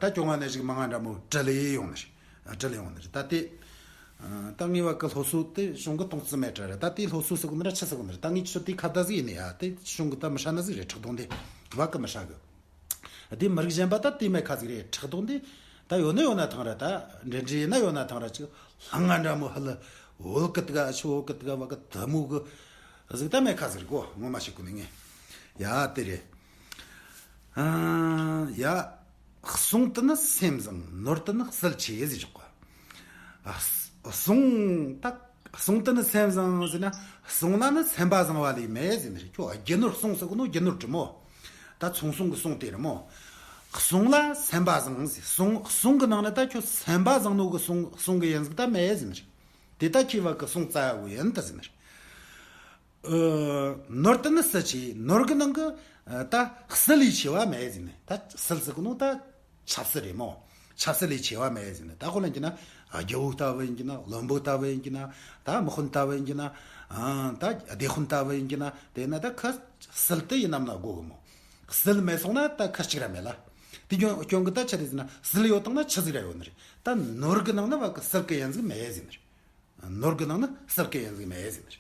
ད་སྐྱོ་ང་ནས་ཞིག་མི་ང་འདྲ་མོ་བྲལ་ལེ་ཡོང་ནི་རེད། བྲལ་ཡོང་ནི་རེད། ད་དེ། ད་ངའི་བ་གི་སློབ་གསོ་དེ་གཞུང་གི་གཏོང་རྩིས་མེད་དྲ་རེད། ད་དེ་སློབ་གསོ་ཟེར་གོ་ནི་ར་ཆི་ཟེར་གོ་ནི་རེད། ད་ངའི་ཆུ་དེ་ཁ་བརྡ་ཟིག་ཡིན་ནི་ཡ། དེ་གཞུང་གི་ད་མི་ཧྲ་ནི་ཟིག་རེད། ཕྲག་དོག་འདི་བ་གི་མི་ཧྲ་གི། དེ་མི་རིགས་གཞན་པ་ད་དེ་མེད་ཁ་ཟིག་རེད། ཕྲག་དོག་འདི་ད་ཡོད་ན་ཡོད་ན་ཐང་ར། ད་འདྲེ་འདྲེ་ཡིན་ན་ཡོད་ན་ཐང་ར། ཅིག་ལྷང་ང་འདྲ་མོ་ཧ་ལ་འོལ་གི་དགའ་ཆུ་འོལ་གི་དགའ་བ་གི་དེ་མོ་གི་ཟིག་ད་མེད་ཁ་ཟིག་རེད་གོ། ངོ་མ་བཤད་གོ་ནི་ངས། ཡ་དེ་རེད། ཨ། ཡ། གསུང་དུ་ནི་སེམས་བཟང་། ནོར་དུ་ནི་གསེར་ཆེ་ཟེར་ཆོག་ག། ཨ། གསུང་ད། གསུང་དུ་ནི་སེམས་བཟང་ཟེར་ན། གསུང་ལ་ནི་སེམས་པ་བཟང་བ་ལས་མེད་ཟེར་ནི་རེད། ཁྱོད་རྒྱུ་ནོར་གསུང་ཟེར་གོ་ནོ་རྒྱུ་ནོར་དྲི་མོ། ད་ཚོང་གསུང་གི་གསུང་དེ་རེད་མོ། གསུང་ལ་སེམས་པ་བཟང་ཟེར། གསུང་གསུང་གི་ནང་ནས་ད་ཁྱོད་སེམས་པ་བཟང་ནོ་གི་གསུང་གསུང་གི་ཡིན་ཟིག་ད་མེད་ཟེར་ནི་རེད། དེ་ད་ཁྱེད་བ་གི་གསུང་རྩ་བ་ཡིན་ད་ཟེར་ནི་རེད། ཨ། ནོར་དེ་ནི་གསེར་ཆེ། ནོར་གི་ནང་གི་ཨ། ད་གསེར་ལས་ཆེ་བ་མེད་ཟེར་ནས། ད་གསེར་ཟེར་གི་ནོ་ད་ཆབ་གསེར་རེད་མོ། ཆབ་གསེར་ལས་ཆེ་བ་མེད་ཟེར་ནས། ད་ཁོ་ལ་ཡིན་གྱི་ན་རྒྱལ་པོ་ལྟ་བུ་ཡིན་གྱི་ན། བློན་པོ་ལྟ་བུ་ཡིན་གྱི་ན། ད་མི་དཔོན་ལྟ་བུ་ཡིན་གྱི་ན། ཨ། ད་སྡེ་དཔོན་ལྟ་བུ་ཡིན་གྱི་ན། དེ་ན་ད་ཁ་གསེར་དེ་ཡིན་ནམ་ན་དགོས་གི་མོ། གསེར་མེད་སོང་ན་ད་ཁ་གཅིག་ར་མེད་ལ། དེ་སྐྱོན་སྐྱོན་གི་ད་ཆི་རེད་ཟེར་ན། གསེར་ཡོད་དང་ན་ཆི་ཟིག་ར་ཡོད་ནི་རེད། ད་ནོར་གི་ནང་ན་བ་གི་གསེར་གི་ཡན་ཟིག་མེད་ཟེར་ནི་རེད། ནོར་གི་ནང་ན་གསེར་གི་ཡན་ཟིག་མེད་ཟེར་ནི་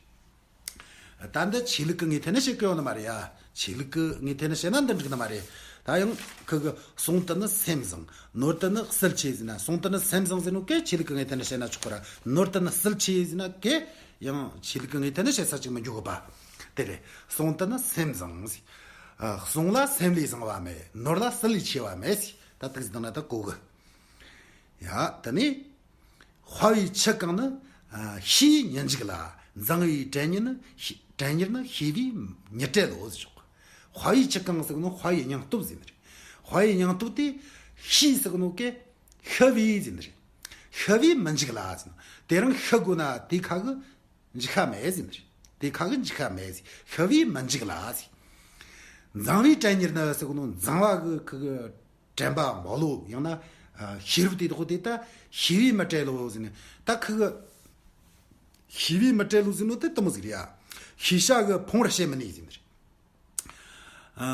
རེད། ད་འདི་ཆོས་ལུགས་ཀྱི་ངོས་ཐད་ནས་བཤད་གི་ཡོད་ནི་མ་རེད་ཡ། ཆོས་ལུགས་ཀྱི་ངོས་ཐད་ནས་བཤད་ན་འདི་འགྲིག་ནི་མ་རེད། ད་ཡང་ཁུ་གི་གསུང་དུ་ནི་སེམས་བཟང་། ནོར་དུ་ནི་གསེར་ཆེ་ཟེར་ན། གསུང་དུ་ནི་སེམས་བཟང་ཟེར་ནོ་གེ་ཆོས་ལུགས་ཀྱི་ངོས་ཐད་ནས་བཤད་ན་ཆོག་གི་ར། ནོར་དུ་ནི་གསེར་ཆེ་ཟེར་ན་གེ་ཡང་ཆོས་ལུགས་ཀྱི་ངོས་ཐད་ནས་བཤད་ས་ཅིག་མི་འཇུག་གི་པ། དེ་རེད། གསུང་དུ་ནི་སེམས་བཟང་ཟེར། ཨ། གསུང་ལ་སེམས་ལས་བཟང་བ་མེད། ནོར་ལ་གསེར་ལས་ཆེ་བ་མེད་ཟེར། ད་དེ་ཟེར་ན་ད་གོ་གི། ཡ། དེ་ནས། དཔའ་བོའི་ཆུ་གང་ནི། ཨ། ཤེས་པས་མྱི་འཇིག་ལ། མཛངས་པའི་དྲན་ཉེར་ནི། དྲན་ཉེར་ནི་ཤེས་པས་མྱི་བྲལ་ལོ་ཟེར་ཆོག། དཔའ་བོའི་ཆུ་གང་ཟེར་གོ་ནོ་དཔའ་བོའི་སྙིང་སྟོབས་ཟེར་ནི་རེད། དཔའ་བོའི་སྙིང་སྟོབས་དེ་ཤེས་ཟེར་གོ་ནོ་གེ་ཤི་བས་ཟེར་ནི་རེད། ཤི་བས་མི་འཇིག་ལ་ཟེར་ནོ། དེ་རང་ཤི་དགོས་ན་དེ་ཁ་གི་འཇིག་ཁ་མེད་ཟེར་ནི་རེད། དེ་ཁ་གི་འཇིག་ཁ་མེད་ཟེར། ཤི་བས་མི་འཇིག་ལ་ཟེར། མཛངས་པའི་དྲན་ཉེར་ནི་ཟེར་གོ་ནོ་མཛངས་པ་གི་ཁུ་གི་དྲན་པ་མ་ལོ་ཡང་ན་ཤེས་རབ་དེ་དག་དེ་ད་ཤེས་པས་མི་བྲལ་ལོ་ཟེར་ནས། ད་ཁུ་གི་ཤེས་པས་མི་བྲལ་ལོ་ཟེར་ནོ་དེ་དེ་མོ་ཟིག་རེད་ཡ། ཤེས་བྱ་གི་ཕུང་བར་བྱེད་མི་ནུས་ཟེར་ནི་རེད། ཨ།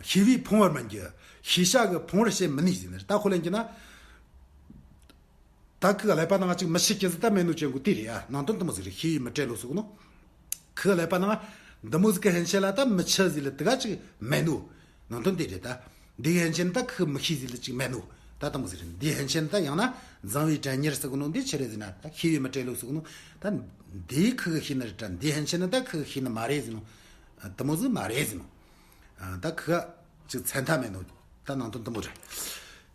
ཤེས་པས་ཕུང་བར་མི་འགྱུར། ཤེས་བྱ་གི་ཕུང་བར་བྱེད་མི་ནུས་ཟེར་ནི་རེད། ད་ཁོ་ལ་ཡིན་གྱི་ན། ད་ཁུ་གི་ཀླད་པ་ནང་ཅིག་མི་ཤི་རྒྱུ་ཟིག་ད་མེད་ནོ་ཅན་གོ་དེ་རེད་ཡ། ནང་དོན་དེ་མོ་ཟིག་རེད། ཤེས་པས་མི་བྲལ་ལོ་ཟེར་གོ་ནོ། ཁུ་གི་ཀླད་པ་ནང་འདི་མོ་ཟིག་གི་ཕན་ཆད་ལ་ད་མི་འཆི་ཟིག་ལ་དེ་ག་ཅིག་མེད་ནོ། ནང་དོན་དེ་རེད་ད། འདི་ཕན་ཆད་ད་ཁུ་མི་ཤེས་ཟིག་ལ་ཅིག་མེད་ནོ། ད་དེ་མོ་ཟིག་རེད། འདི་ཕན་ཆད་ད་ཡང་ན་མཛངས་པའི་དྲན་ཉེར་ཟེར་གོ་ནོ་འདི་ཆི་རེད་ཟེར་ན། ད་ཤེས་པས་མི་བྲལ་ལོ་ཟེར་གོ་ནོ། ད་འདི་ཁུ་གི་ཤེས་ནི་རེད་དྲ། འདི་ཕན་ཆད་ནི་ད་ཁུ་གི་ཤེས་ནི་མ་རེད་ཟེར་ནོ། དེ་མོ་ཟིག་མ་རེད་ཟེར་ནོ། ད་ཁུ་ག་ཅིག་མཚན་མཐའ་མེད་ནོ། ད་ནང་དོན་དེ་མོ་རེད།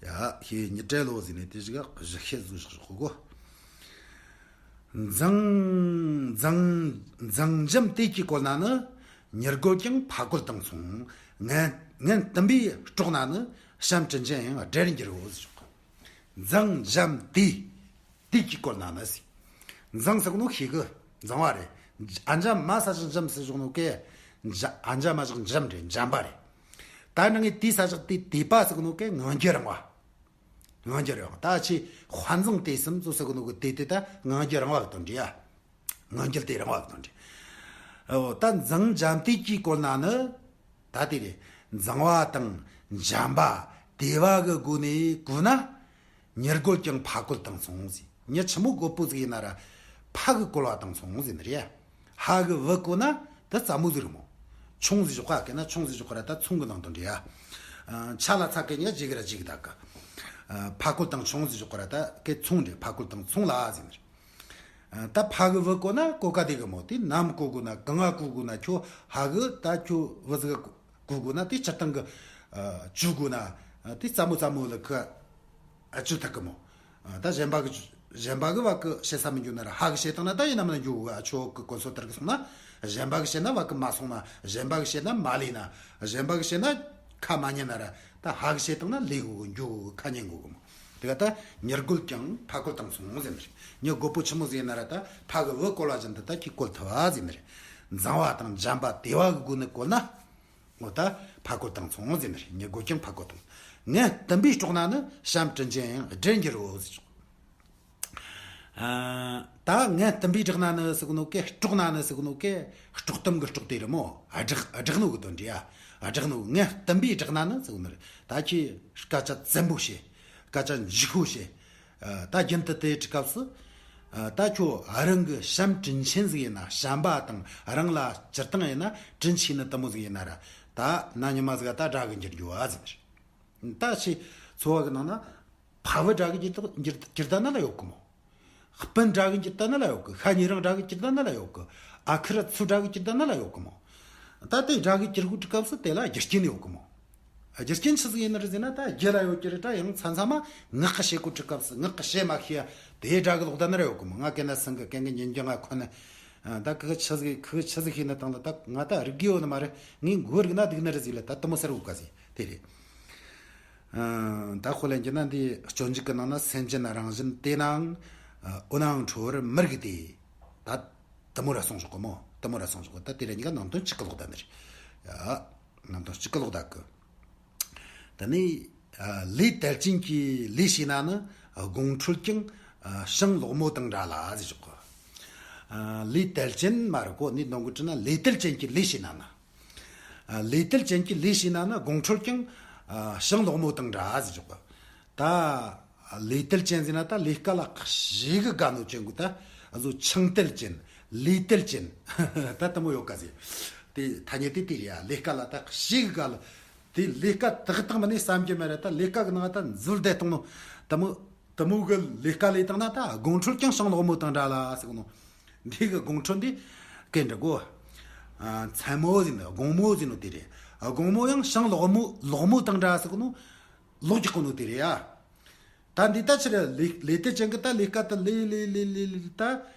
ཡ། ཤེས་པས་མྱི་བྲལ་ལོ་ཟེར་ནས་དེ་ཞིག་ག་གཞི་བཤད་བཟོ་ཞིག་ཞོག་གོ། མཛངས་མཛངས་མཛངས་འཇམ་དུས་ཀྱིས་བཀོལ་ན་ནི། ཉེར་བཀོལ་ཀྱང་ཕ་བཀོལ་དང་མཚུངས། ངན་ངན་བསྟུན་པས་དཀྲོགས་ན་ནི། བྱམས་དྲིན་ཅན་ཡང་བསྒྲལ་འགྱུར་རོ་ཟེར་ཞོག། མཛངས་འཇམ་དུས། དུས་ཀྱིས་བཀོལ་ན་ནི་ཟེར། མཛངས་ཟེར་གོ་ནོ་ཤེས་གི་མཛངས་པ་རེད། ཨ། འཇམ་མ་ས་ཞིག་འཇམ་ཟེར་ཞོག་ནོ་གེ། འཇ་ཨ། འཇམ་མ་ཞིག་འཇམ་རེད། འཇམ་པ་རེད། ད་ནང་གི་དུས་ས་ཞིག་དུས་དུས་པ་ཟེར་གོ་ནོ་གེ་ངང་རྒྱུད་རིང་བ། ངང་རྒྱུད་རིང་བ། ད་ཆེ་དཔའ་མཛངས་དུས་གསུམ་ཟེར་གོ་ནོ་གི་དུས་དེ་ད་ངང་རྒྱུད་རིང་བ་གི་དོན་འདྲི་ཡ། ངང་རྒྱུད་དེ་རིང་བ་གི་དོན་འདྲི། འོ། ད་མཛངས་འཇམ་དུས་ཀྱིས་བཀོལ་ན་ནི། ད་དེ་རེད། མཛངས་པ་དང་འཇམ་པ་དེ་བ་གི་སྒོ་ནས་བཀོལ་ན། ཉེར་བཀོལ་ཀྱང་ཕ་བཀོལ་དང་མཚུངས་ཟེར། མྱི་ཆི་མོ་རྒོད་པོ་ཟིག་ཡིན་ན་ར་ཕ་གི་བཀོལ་བ་དང་མཚུངས་ཟེར་ནི་རེད། ཕ་གི་བུ་བཀོལ་ན་དེ་སླ་མོ་ཟིག་རེད་མོ། མཚུངས་ཟེར་ཞོག་ག་གན་ན་མཚུངས་ཟེར་ཞོག་ག་ར། ད་མཚུངས་གི་ནང་དོན་རེད་ཡ། ཨ། ཆ་ལ་ཚ་གན་ཡ་ཇི་གི་ར་ཇི་གི་ད་གི། ཨ། ཕ་བཀོལ་དང་མཚུངས་ཟེར་ཞོག་ག་ར། ད་གན་མཚུངས་རེད། ཕ་བཀོལ་དང་མཚུངས་ལ་ཟེར་ནི་རེད། ཨ། ད་ཕ་གི་བུ་བཀོལ་ན་གོ་ཀ་དེ་གི་མོ། དེ་ནམ་བཀོལ་དགོས་ན། གང་ང་བཀོལ་དགོས་ན། ཁྱོད་ཕ་གི་ད་ཁྱོད་བུ་ཟིག་བཀོལ་དགོས་ན། དེ་སྤྱིར་བཏང་གི། ཨ། བཅོལ་དགོས་ན། ཨ། དེ་སླ་མོ་སླ་མོ་ལ་ཁུ་ཨ་བཅོལ་ཐུབ་གི་མོ། ཨ། ད་གཞན་པ་གི་གཞན་པ་གི་བ་གི་བྱེད་ས་མི་འགྱོ་ན་ར་ཕ་གི་བྱེད་བཏང་ན་ད་ཡིན་ནམ་ན་འགྱོ་གི། ཨ། ཁྱོད་གི་གོ་སོ་ལྟར་གི་སོང་ན། གཞན་པ་གིས་བཤད་ན་བ་གི་མ་སོང་ན། གཞན་པ་གིས་བཤད་ན་མ་ལས་ན། གཞན་པ་གིས་བཤད་ན་ཁ་མ་ཉན་ན་ར། ད་ཕ་གིས་བཤད་བཏང་ན་ལས་དགོས་གི། འགྱོ་གི། ཁ་ཉན་དགོས་གི་མོ། དེ་ག་ད་མྱུར་བཀོལ་ཀྱང་ཕ་བཀོལ་བཏང་སོང་ཟེར་ནི་རེད། མྱི་རྒོད་པོ་ཆི་མོ་ཟིག་ཡིན་ན་ར། ད་ཕ་གི་བུ་བཀོལ་བ་བཞིན་དུ་ད་ཁྱོས་བཀོལ་ཐུབ་བ་ཟེར་ནི་རེད། མཛངས་པ་དང་འཇམ་པ་དེ་བ་གི་སྒོ་ནས་བཀོལ་ན། འོ་ད་ཕ་བཀོལ་བཏང་སོང་ཟེར་ནི་རེད། མྱི་རྒོད་ཀྱང་ཕ་བཀོལ་བཏང་། ངན་གཏམ་པས་དཀྲོགས་ན་ནི། བྱམས་དྲིན་ཅན་ཡང་བསྒྲལ་འགྱུར་རོ་ཟེར། ཨ། ད་ངན་གཏམ་པས་བསྒྲགས་ན་ནི་ཟེར་གོ་ནོ་གན། དཀྲོགས་ན་ནི་ཟེར་གོ་ནོ་གན། དཀྲོག་གཏམ་གི་དཀྲོག་དེ་རེད་མོ། ཨ། བསྒྲགས། ཨ། བསྒྲགས་ནོ་གི་དོན་རེད་ཡ། ཨ། བསྒྲགས་ནོ། ངན་གཏམ་པས་བསྒྲགས་ན་ནི་ཟེར་གོ་ནི་རེད། ད་ཁྱོས་སྐད་ཆ་བཙན་པོ་བཤད། སྐད་ཆ་འཇིགས་པོ་བཤད། ཨ། ད་རྒྱུན་དུ་དེ་དྲི་སྐབས་སུ། ཨ། ད་ཁྱོད་རང་གི་བྱམས་དྲིན་ཅན་ཟིག་ཡིན་ན། བྱམས་པ་དང་རང་ལ་སྤྱིར་བཏང་ཡིན་ན་དྲིན་ཆེ་ནི་དེ་མོ་ཟིག་ཡིན་ན་ར། ད་ན་ཉི་མ་ཟིག་ག་ད་དགྲ་གི་འགྱུར་རྒྱུ་བ་ཟེར་ནི་རེད། ད་ཁྱོས་ཚོ་བ་གི་ནང་ན། ཕ་བུ་དགྲ་གི་འགྱུར་ད། འགྱུར་འགྱུར་ད་ན་ལ་ཡོད་གི་མོ། སྤུན་དགྲ་གི་འགྱུར་ད་ན་ལ་ཡོད་གི། ཤ་ཉེ་རིང་དགྲ་གི་འགྱུར་ད་ན་ལ་ཡོད་གི། ཨ་ཁུ་ར་ཚུ་དགྲ་གི་འགྱུར་ད་ན་ལ་ཡོད་གི་མོ། ད་དེ་དགྲ་གི་འགྱུར་གོ་དྲི་སྐབས་སུ་དེ་ལ་རྒྱུ་རྐྱེན་ཡོད་གི་མོ། རྒྱུ་རྐྱེན་ཆི་ཟིག་ཡིན་ནི་རེད་ཟེར་ན། ད་རྒྱུ་ལ་ཡོད་ཀྱི་རེད། ད་ཡང་མཚམས་མཚམས་མ་ངག་གིས་བཤད་གོ་དྲི་སྐབས་སུ། ངག་གིས་བཤད་མ་ཤེས་ཡ་དེ་དགྲ་གི་ལོག་ད་ན་ར་ཡོད་གི་མོ། ང་གན་ན་སང་གི། གན་གི་ཉིན་རྒྱུན་ང་ཁོ་ན། ད་ཁི་གི་ཆི་ཟིག་ཁི་གི་ཆི་ཟིག་ཤེས་ནི་དང་ལ། ད་ང་ད་རིག་གི་ཡོད་ནི་མ་རེད། ངས་མགོ་རིག་ན་སྡུག་ནི་རེད་ཟིག་ལ། ད་དེ་མོ་ཟེར་གོ་ག་ཟིག་དེ་རེད། ཨ། ད་དཔེ་ལེན་རྒྱུ་ན། འདི་སྤྱོད་འཇུག་གི་ནང་ན། སེམས་ཅན་རང་བཞིན་དེ་ནའང་། ཨ། འོ་ནའང་ཁྲོ་བར་མི་རིགས་ཏེ། ད་དེ་མོ་ར་གསུངས་བཞག་གི་མོ། དེ་མོ་ར་གསུངས་བཞག་གི། ད་དེ་ར་གཉིས་ཀ་ནང་དོན་གཅིག་གི་ལོག་ད་ནི་རེད། ཨ། ནང་དོན་གཅིག་གི་ལོག་ད་གི། ད་ནི། ཨ། ལས་དལ་ཅན་གྱིས་ལས་བྱས་ན་ནི། དགོང་ཁྲོལ་ཀྱང་། ཨ། ཞིང་ལོག་མོ་དང་འདྲ་ལ་ཟེར་བཞག་གི། ཨ། ལས་དལ་ཅན་མ་རེད་གོ། ནི་ནང་གི་དྲི་ན་ལས་དལ་ཅན་གྱིས་ལས་བྱས་ན་ནི། ཨ། ལས་དལ་ཅན་གྱིས་ལས་བྱས་ན་ནི། དགོང་ཁྲོལ་ཀྱང་། ཨ། ཞིང་ལོག་མོ་དང་འདྲ་ཟེར་བཞག་གི། ད་ལས་དལ་ཅན་ཟེར་ན་ད་ལས་ཀ་ལ་ཞེ་གི་དགའ་ནོ་ཅན་གོ། ད་གཟོད་ཆང་དལ་ཅན། ལས་དལ་ཅན། ད་དེ་མོ་ཡོད་ག་ཟེར། དེ་ཐ་སྙད་དེ་དེ་རེད་ཡ། ལས་ཀ་ལ་ད་ཞེ་གི་དགའ་ལ། དེ་ལས་ཀ་དག་དང་མ་ནས་བསམ་རྒྱུ་མེད་ར། ད་ལས་ཀ་གི་ནང་ད་འཛུལ་བསྡད་བཏང་ནོ་དེ་མོ། དེ་མོ་གི་ལས་ཀ་ལས་བཏང་ན། ད་དགོང་ཁྲོལ་ཀྱང་ཞིང་ལོག་མོ་དང་འདྲ་ལ་ཟེར་གོ་ནོ། འདི་གི་དགོང་ཁྲོལ་འདི་གན་འདྲ་གོ། ཨ། མཚན་མོ་ཟེར་ནི། དགོང་མོ་ཟེར་ནོ་དེ་རེད། དགོང་མོ་ཡང་ཞིང་ལོག་མོ། ལོག་མོ་དང་འདྲ་ཟེར་གོ་ནོ། ལོག་རྒྱག་གོ་ནོ་དེ་རེད་ཡ། ད་འདི་ད་ཕྱིར་ལས། ལས་དལ་ཅན་གྱིས་ད་ལས་ཀ་དེ་ལས་ལས་ལས་ལས་ལས། ད་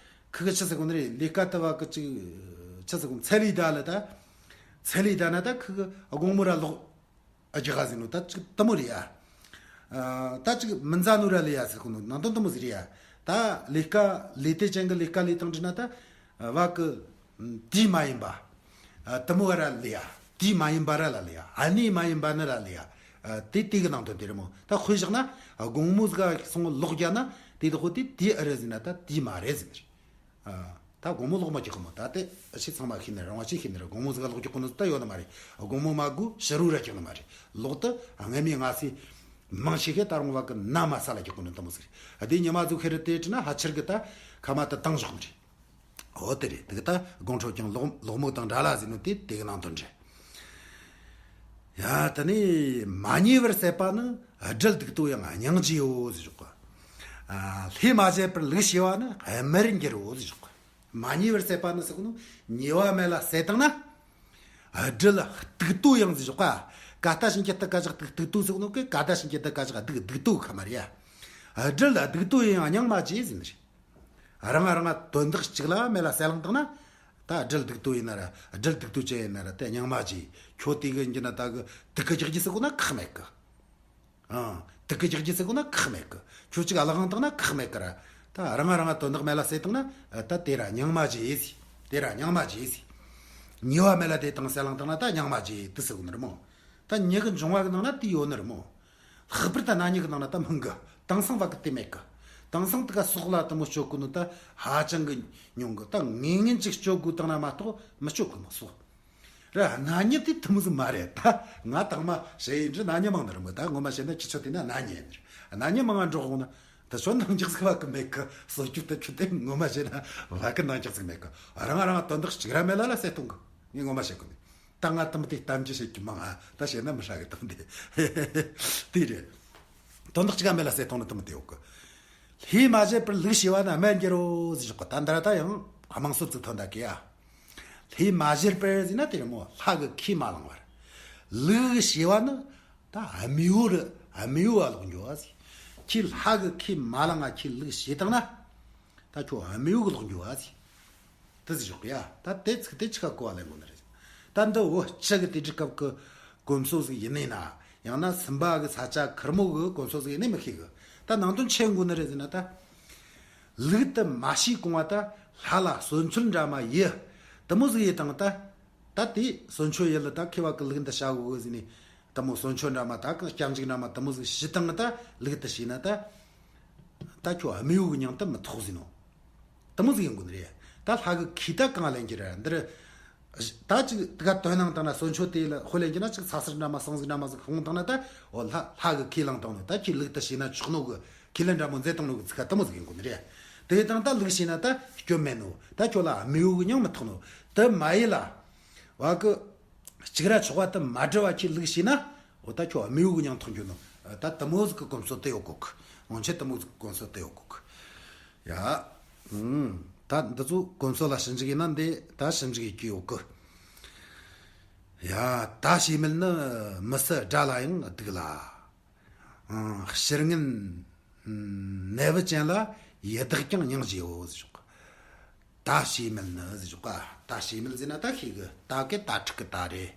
ཁི་གི་ཆི་ཟེར་གོ་ནི་རེད། ལས་ཀ་དེ་བ་གི་ཅིག་ཆི་ཟེར་གོ། ཚད་ལས་ད་ལ། ད་ཚད་ལས་ད་ན་ད་ཁི་གི་དགོང་མོ་ར་ལོག་རྒྱག་ག་ཟེར་ནོ། ད་ཅིག་དེ་མོ་རེད་ཡ། ཨ། ད་ཅིག་མི་མཛའ་ནོ་ར་ལས་ཡ་ཟེར་གོ་ནོ། ནང་དོན་དེ་མོ་ཟིག་རེད་ཡ། ད་ལས་ཀ། ལས་དལ་ཅན་གྱིས་ལས་ཀ་ལས་བཏང་དྲི་ན། ད་བ་གི་དུས་མ་ཡིན་པ། ཨ། དེ་མོ་ར་ལས་ཡ། དུས་མ་ཡིན་པ་ར་ལ་ལས་ཡ། ཨ་ནི་མ་ཡིན་པ་ནི་ར་ལས་ཡ། ཨ། དེ་དེ་གི་ནང་དོན་དེ་རེད་མོ། ད་དཔེ་བཞག་ན། དགོང་མོ་ཟིག་ག་སོང་ལོག་རྒྱག་ན། དེ་དག་དེ་དུས་ཨེ་རེད་ཟེར་ན། ད་དུས་མ་རེད་ཟེར་ནི་རེད། ཨ། ད་དགོང་མོ་ལོག་མ་རྒྱག་གི་མོ། ད་དེ་ཨ་ཆི་ཚང་མ་ཤེས་ནི་རེད། རང་བ་ཆི་ཤེས་ནི་རེད། དགོང་མོ་ཟིག་ག་ལོག་རྒྱག་གོ་ནི་ད་ཡོད་ནི་མ་རེད། དགོང་མོ་མ་དགོས་ཕྱི་རུ་ར་རྒྱག་ནི་མ་རེད། ལོག་ཏུ་སྔ་མོའི་སྔ་སེ་མང་ཆེ་ཤས་ད་རུང་བ་གི་ན་མ་ས་ལ་རྒྱག་གོ་ནི་དེ་མོ་ཟིག་རེད། དེ་ཉི་མ་ཟིག་ཁེ་རེ་དེ་དྲི་ན་ཕལ་ཆེར་གི་ད་ཁ་མ་ད་བཏང་བཞག་ནི་རེད། འོ་དེ་རེད། དེ་གི་ད་དགོང་ཁྲོལ་ཀྱང་ལོག་ལོག་མོ་དང་འདྲ་ལ་ཟེར་ནོ་དེ་དེ་གི་ནང་དོན་རེད། ཡ། དེ་ནས་མ་ཉེས་པར་སད་པ་ནི། སྦྲུལ་སྡིག་ཏོ་ཡང་སྙིང་རྗེའོ་ཟེར་བཞག་གི། ཨ། ལྷས་མ་བྱས་པར་ལུག་བྱས་པ་ནི། རྨུར་འགྱུར་རོ་ཟེར་བཞག་གི། མ་ཉེས་པར་སད་པ་ནི་ཟེར་གོ་ནོ། ཉེས་པ་མེད་ལ་སད་བཏང་ན། སྦྲུལ་སྡིག་ཏོ་ཡང་ཟེར་བཞག་ག། ཀ་ཏ་ཤིན་ཅི་ཏ་ཀ་བཞག་སྡིག། སྡིག་ཏོ་ཟེར་གོ་ནོ་གན། ཀ་ཏ་ཤིན་ཅི་ཏ་ཀ་བཞག་སྡིག། སྡིག་ཏོ་ཁ་མ་རེད་ཡ། སྦྲུལ་སྡིག་ཏོ་ཡང་སྙིང་མ་རྗེ་ཟེར་ནི་རེད། རང་རང་དོན་དག་གཅིག་ལ་མེད་ལ་སད་ལང་བཏང་ན། ད་སྦྲུལ་སྡིག་ཏོ་ཡིན་ན་ར། སྦྲུལ་སྡིག་ཏོ་ཅན་ཡིན་ན་ར། དེ་སྙིང་མ་རྗེ། ཁྱོད་དེ་གི་ཡིན་གྱི་ན་ད་གི་སྡུག་གི་རྒྱག་རྒྱུ་ཟེར་གོ་ན་ཁག་མེད་གི། ཨང་། སྡུག་གི་རྒྱག་རྒྱུ་ཟེར་གོ་ན་ཁག་མེད་གི། ཁྱོད་ཅིག་ཨ་ལ་གང་བཏང་ན་ཁག་མེད་གི་ར། ད་རང་རང་དོན་དག་མེད་ལ་སད་བཏང་ན། ད་དེ་ར་སྙིང་མ་རྗེ་ཟེར། དེ་ར་སྙིང་མ་རྗེ་ཟེར། ཉེས་པ་མེད་ལ་དེ་དང་སད་ལང་བཏང་ན་ད་སྙིང་མ་རྗེ་དེ་ཟེར་གོ་ནི་རེད་མོ། ད་མྱི་གི་འབྱུང་བ་གི་ནང་ན་དེ་ཡོད་ནི་རེད་མོ། ལྷག་པར་དུ་ན་ནིང་གི་ནང་ན་ད་མང་གི། དེང་སང་བ་གི་དེ་མེད་གི། དེང་སང་དེ་ག་སྲོག་ལ་དེ་མོ་སྤྱོད་གོ་ནོ་ད་ཧ་ཅང་གི་ཉུང་གི། ད་ངེས་ངེས་ཅིག་སྤྱོད་དགོས་བཏང་ན་མ་གཏོགས་མི་སྤྱོད་གོ་མོ་སྲོག་ར། ན་ནིང་དེ་དེ་མོ་ཟིག་མ་རེད། ད་ང་དང་མ་ཞེ་ཡིན་འདྲི། ན་ནིང་མང་ནི་རེད་མོ། ད་ངོ་མ་བཤད་ན་ཁྱི་ཆོ་དེ་ན་ན་ནིང་ཡིན་ནི་རེད། ན་ནིང་མང་ང་འགྲོ་འོང་ན། ད་ཆོ་ནང་འཇགས་ཟིག་བ་གི་མེད་གི། སྲོག་སྐྱོབ་ད་ཁྱོད་དེ་ངོ་མ་བཤད་ན་བ་གི་ནང་འཇགས་ཟིག་མེད་གི། རང་རང་དོན་དག་གཅིག་ར་མེད་ལ་ལ་སད་གཏོང་གི། ངས་ངོ་མ་བཤད་གོ་ནི། ད་ང་དེ་མོ་དེ་གཏམ་རྒྱུད་བཤད་རྒྱུ་མང་ང་། ད་བཤད་ན་མི་ཧྲ་གི། དེ་མོ་དེ་དེ་རེད། དོན་དག་གཅིག་ག་མེད་ལ་སད་གཏོང་ནི་དེ་མོ་དེ་ཡོད་གི། ལྷས་མ་བྱས་པར་ལུག་བྱས་པ་ནི། རྨུར་འགྱུར་རོ་ཟེར་བཞག་གི། ད་འདི་ར་ད་ཡང་དམངས་སྲོལ་ཅིག་ཐོན་ད་གི་ཡ། ལྷས་མ་བྱས་པར་ཟེར་ན་དེ་རེད་མོ། ལྷ་གིས་ཁས་མ་བླངས་པར། ལུག་བྱས་པ་ནི། ད་རྨེའུ་རུ། རྨེའུ་བ་ལོག་འགྱོ་བ་ཟེར། ཁྱོས་ལྷ་གིས་ཁས་མ་བླངས་ང་ཁྱོས་ལུག་བྱས་བཏང་ན། ད་ཁྱོད་རྨེའུ་གི་ལོག་འགྱོ་བ་ཟེར། དེ་ཟིག་ཞོག་གི་ཡ། ད་དེ་ཚིག་དེ་ཆི་ག་གོ་བ་ལེན་དགོས་ནི་རེད། ད་འདི་འུ་ཅག་གི་དེ་དུས་སྐབས་ཀྱི་གོམས་སྲོལ་ཟིག་ཡིན་ནི་ན། ཡང་ན་སུམ་པ་གི་ས་ཆ་ཁེར་མོ་གི་གོམས་སྲོལ་ཟིག་ཡིན་ནི་མི་ཤེས་གི། ད་ནང་དོན་ཆི་ཡིན་དགོས་ནི་རེད་ཟེར་ན། ད་ལུག་དེ་མ་ཤི་གོང་བ་ད་ལྷ་ལ་གསོལ་མཆོད་འདྲ་མ་ཡེ་དེ་མོ་ཟིག་ཡེ་དང་། ད་ད་དེ་གསོལ་མཆོད་ཡེ་ལ་ད་ཁེ་བ་གི་ལུག་འདི་བྱ་དགོས་གི་ཟེར་ནས། དེ་མོ་གསོལ་མཆོད་འདྲ་མ་ད་གང་སྐྱབས་འཇུག་འདྲ་མ་དེ་མོ་ཟིག་ཞུས་དང་། ད་ལུག་དེ་ཤི་ན་ད། ད་ཁྱོད་རྨེའུ་གི་མྱིང་དེ་མི་ཐོགས་ཟེར་ནོ། དེ་མོ་ཟིག་ཡིན་དགོས་ནི་རེད། ད་ལྷ་གི་ཁས་ད་གང་ལེན་གྱི་རེད། འདིར་ད་ཅིག་དེ་ག་དོན་ནང་དང་ན་གསོལ་མཆོད་དེ་ལ་དཔེ་ལེན་གྱི་ན། ཅིག་ཚ་སེར་འདྲ་མ་ཟངས་ཟིག་འདྲ་མ་ཟིག་ཁོང་དང་ན། ད་འོ་ལྷ་ལྷ་གི་ཁས་བླངས་བཏང་ནོ། ད་ཁྱོད་ལུག་དེ་ཤི་ན་ཆོག་ནོ་གི་ཁས་ལེན་འདྲ་མོ་མཛད་བཏང་ནོ་གི་ཚིག་ག་དེ་མོ་ཟིག་ཡིན་དགོས་ནི་རེད། དེ་དང་ད་ལུག་ཤི་ན་ད་སྐྱོན་མེད་ནོ། ད་ཁྱོད་ལ་རྨེའུ་གི་མྱིང་མི་ཐོགས་ནོ། དེ་མ་ཡེ་ལ་བ་གི་གཅིག་ར་ཆོག་པ་དེ་མ་བྲི་བ་ཁྱོད་ལུག་ཤི་ན། འོ་ད་ཁྱོད་རྨེའུ་གི་མྱིང་ཐོགས་འགྱོ་ནོ། ད་དེ་མོ་ཟིག་གི་གོམས་སྲོལ་དེ་ཡོད་གོ་གི། སྔོན་ཆད་དེ་མོ་ཟིག་གི་གོམས་སྲོལ་དེ་ཡོད་གོ་གི། ཡ། ཨུམ། ད་འདི་ཚོ་གོམས་སྲོལ་ལ་ཞིབ་འཇུག་ཡིན་ན་འདི་ད་ཞིབ་འཇུག་ཡེ་གི་ཡོད་གི། ཡ། ད་ཞེ་མེད་ནི་མི་སྲིད་དགྲ་ལ་ཡང་སྡིག་ལ། ཨང་། ཕྱིར་ངན་ནད་བུ་ཅན་ལ་ཡི་དྭགས་ཀྱང་སྙིང་རྗེའོ་ཟེར་ཞོག། ད་ཞེ་མེད་ནི་ཟེར་ཞོག་ག། ད་ཞེ་མེད་ཟེར་ན་ད་ཤེས་གི། ད་གི་དྭ་ཕྲུག་གི་དྭ་རེད།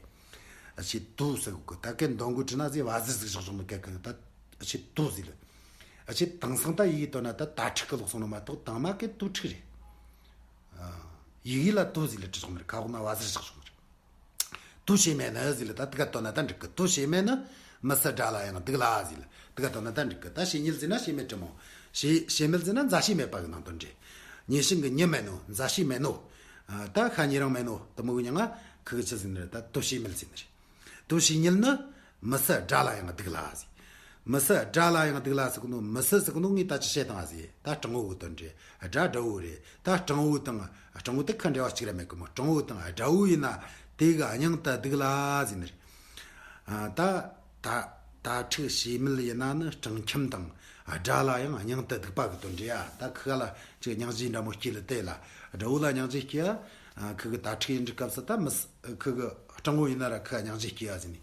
ཨ་ཆེ་དུ་ཟེར་གི། ད་གི་འདོན་གོ་དྲི་ན་ཟེར་བ་ཟེར་ཟིག་ཞོག་ཞོག་མི་སྐད་གི། ད་ཨ་ཆེ་དུ་ཟེར་ལ། ཨ་ཆེ་དེང་སང་ད་ཡི་གེ་དོན་ན་ད་དྭ་ཕྲུག་གི་ལོག་སོང་ནོ་མ་གཏོགས། དང་མ་གི་དུ་ཕྲུག་རེད། ཨ་ཡི་གེ་ལ་དུ་ཟེར་ལ་བྲི་ཞོག་མི་རེད། ཁ་འོག་ན་བ་ཟེར་ཞོག་ཞོག་མི་རེད། དུ་ཞེ་མེད་ནི་ཟེར་ལ་ད་དེ་ག་དོན་ན་ད་འགྲིག་གི། དུ་ཞེ་མེད་ནི་མི་སྲིད་དགྲ་ལ་ཡང་སྡིག་ལ་ཟེར་ལ་དེ་ག་དོན་ན་ད་འགྲིག་གི། ད་ཞེ་ཉིལ་ཟེར་ན་ཞེ་མེད་དྲི་མོ། ཞེ་ཞེ་མེད་ཟེར་ན་མཛའ་བཤེས་མེད་པ་གི་ནང་དོན་རེད། ཉེ་ཞིང་གི་ཉེ་མེད་ནོ། མཛའ་བཤེས་མེད་ནོ། ཨ་ད་ཤ་ཉེ་རིང་མེད་ནོ། དེ་མོ་གི་མྱིང་ང་ཁུ་གི་ཆི་ཟེར་ནི་རེད། ད་དུ་ཞེ་མེད་ཟེར་ནི་རེད། དུ་ཞེ་ཉིལ་ནི་མི་སྲིད་དགྲ་ལ་ཡང་སྡིག་ལ་ཟེར། མི་སྲིད་དགྲ་ལ་ཡང་སྡིག་ལ་ཟེར་གི་ནོ། མི་སྲིད་ཟེར་གི་ནོ་ངས་ད་ཅི་བཤད་དང་ཟེར། ད་སྤྲང་བོ་གི་དོན་རེད། དགྲ་དགྲ་བོ་རེད། ད་སྤྲང་བོ་དང་། སྤྲང་བོ་དེ་ཁ་འབྲེལ་བ་གཅིག་ར་མེད་གི་མོ། སྤྲང་བོ་དང་དགྲ་བོ་ཡིན་ན་དེ་གི་སྙིང་དུ་སྡིག་ལ་ཟེར་ནི་རེད། ཨ་ད་ད་དྭ་ཕྲུག་ཞེ་མེད་ཡིན་ན་ནི་སྤྲང་ཁྱམས་དང་དགྲ་ལ་ཡང་སྙིང་དུ་སྡིག་པ་གི་དོན་རེད་ཡ། ད་ཁུ་ག་ལ་ཅིག་སྙིང་རྗེ་འདྲ་མོ་སྐྱེ་ལ་དེ་ལ། དགྲ་བོ་ལ་སྙིང་རྗེ་སྐྱེ་ཡ། ཁུ་གི་དྭ་ཕྲུག་ཡིན་དུས་སྐབས་སུ་ད་མི་སྲིད། ཁུ་གི་སྤྲང་བོ་ཡིན་ན་ར་ཁུ་ག་སྙིང་རྗེ་སྐྱེ་ཡ་ཟེར་ནི།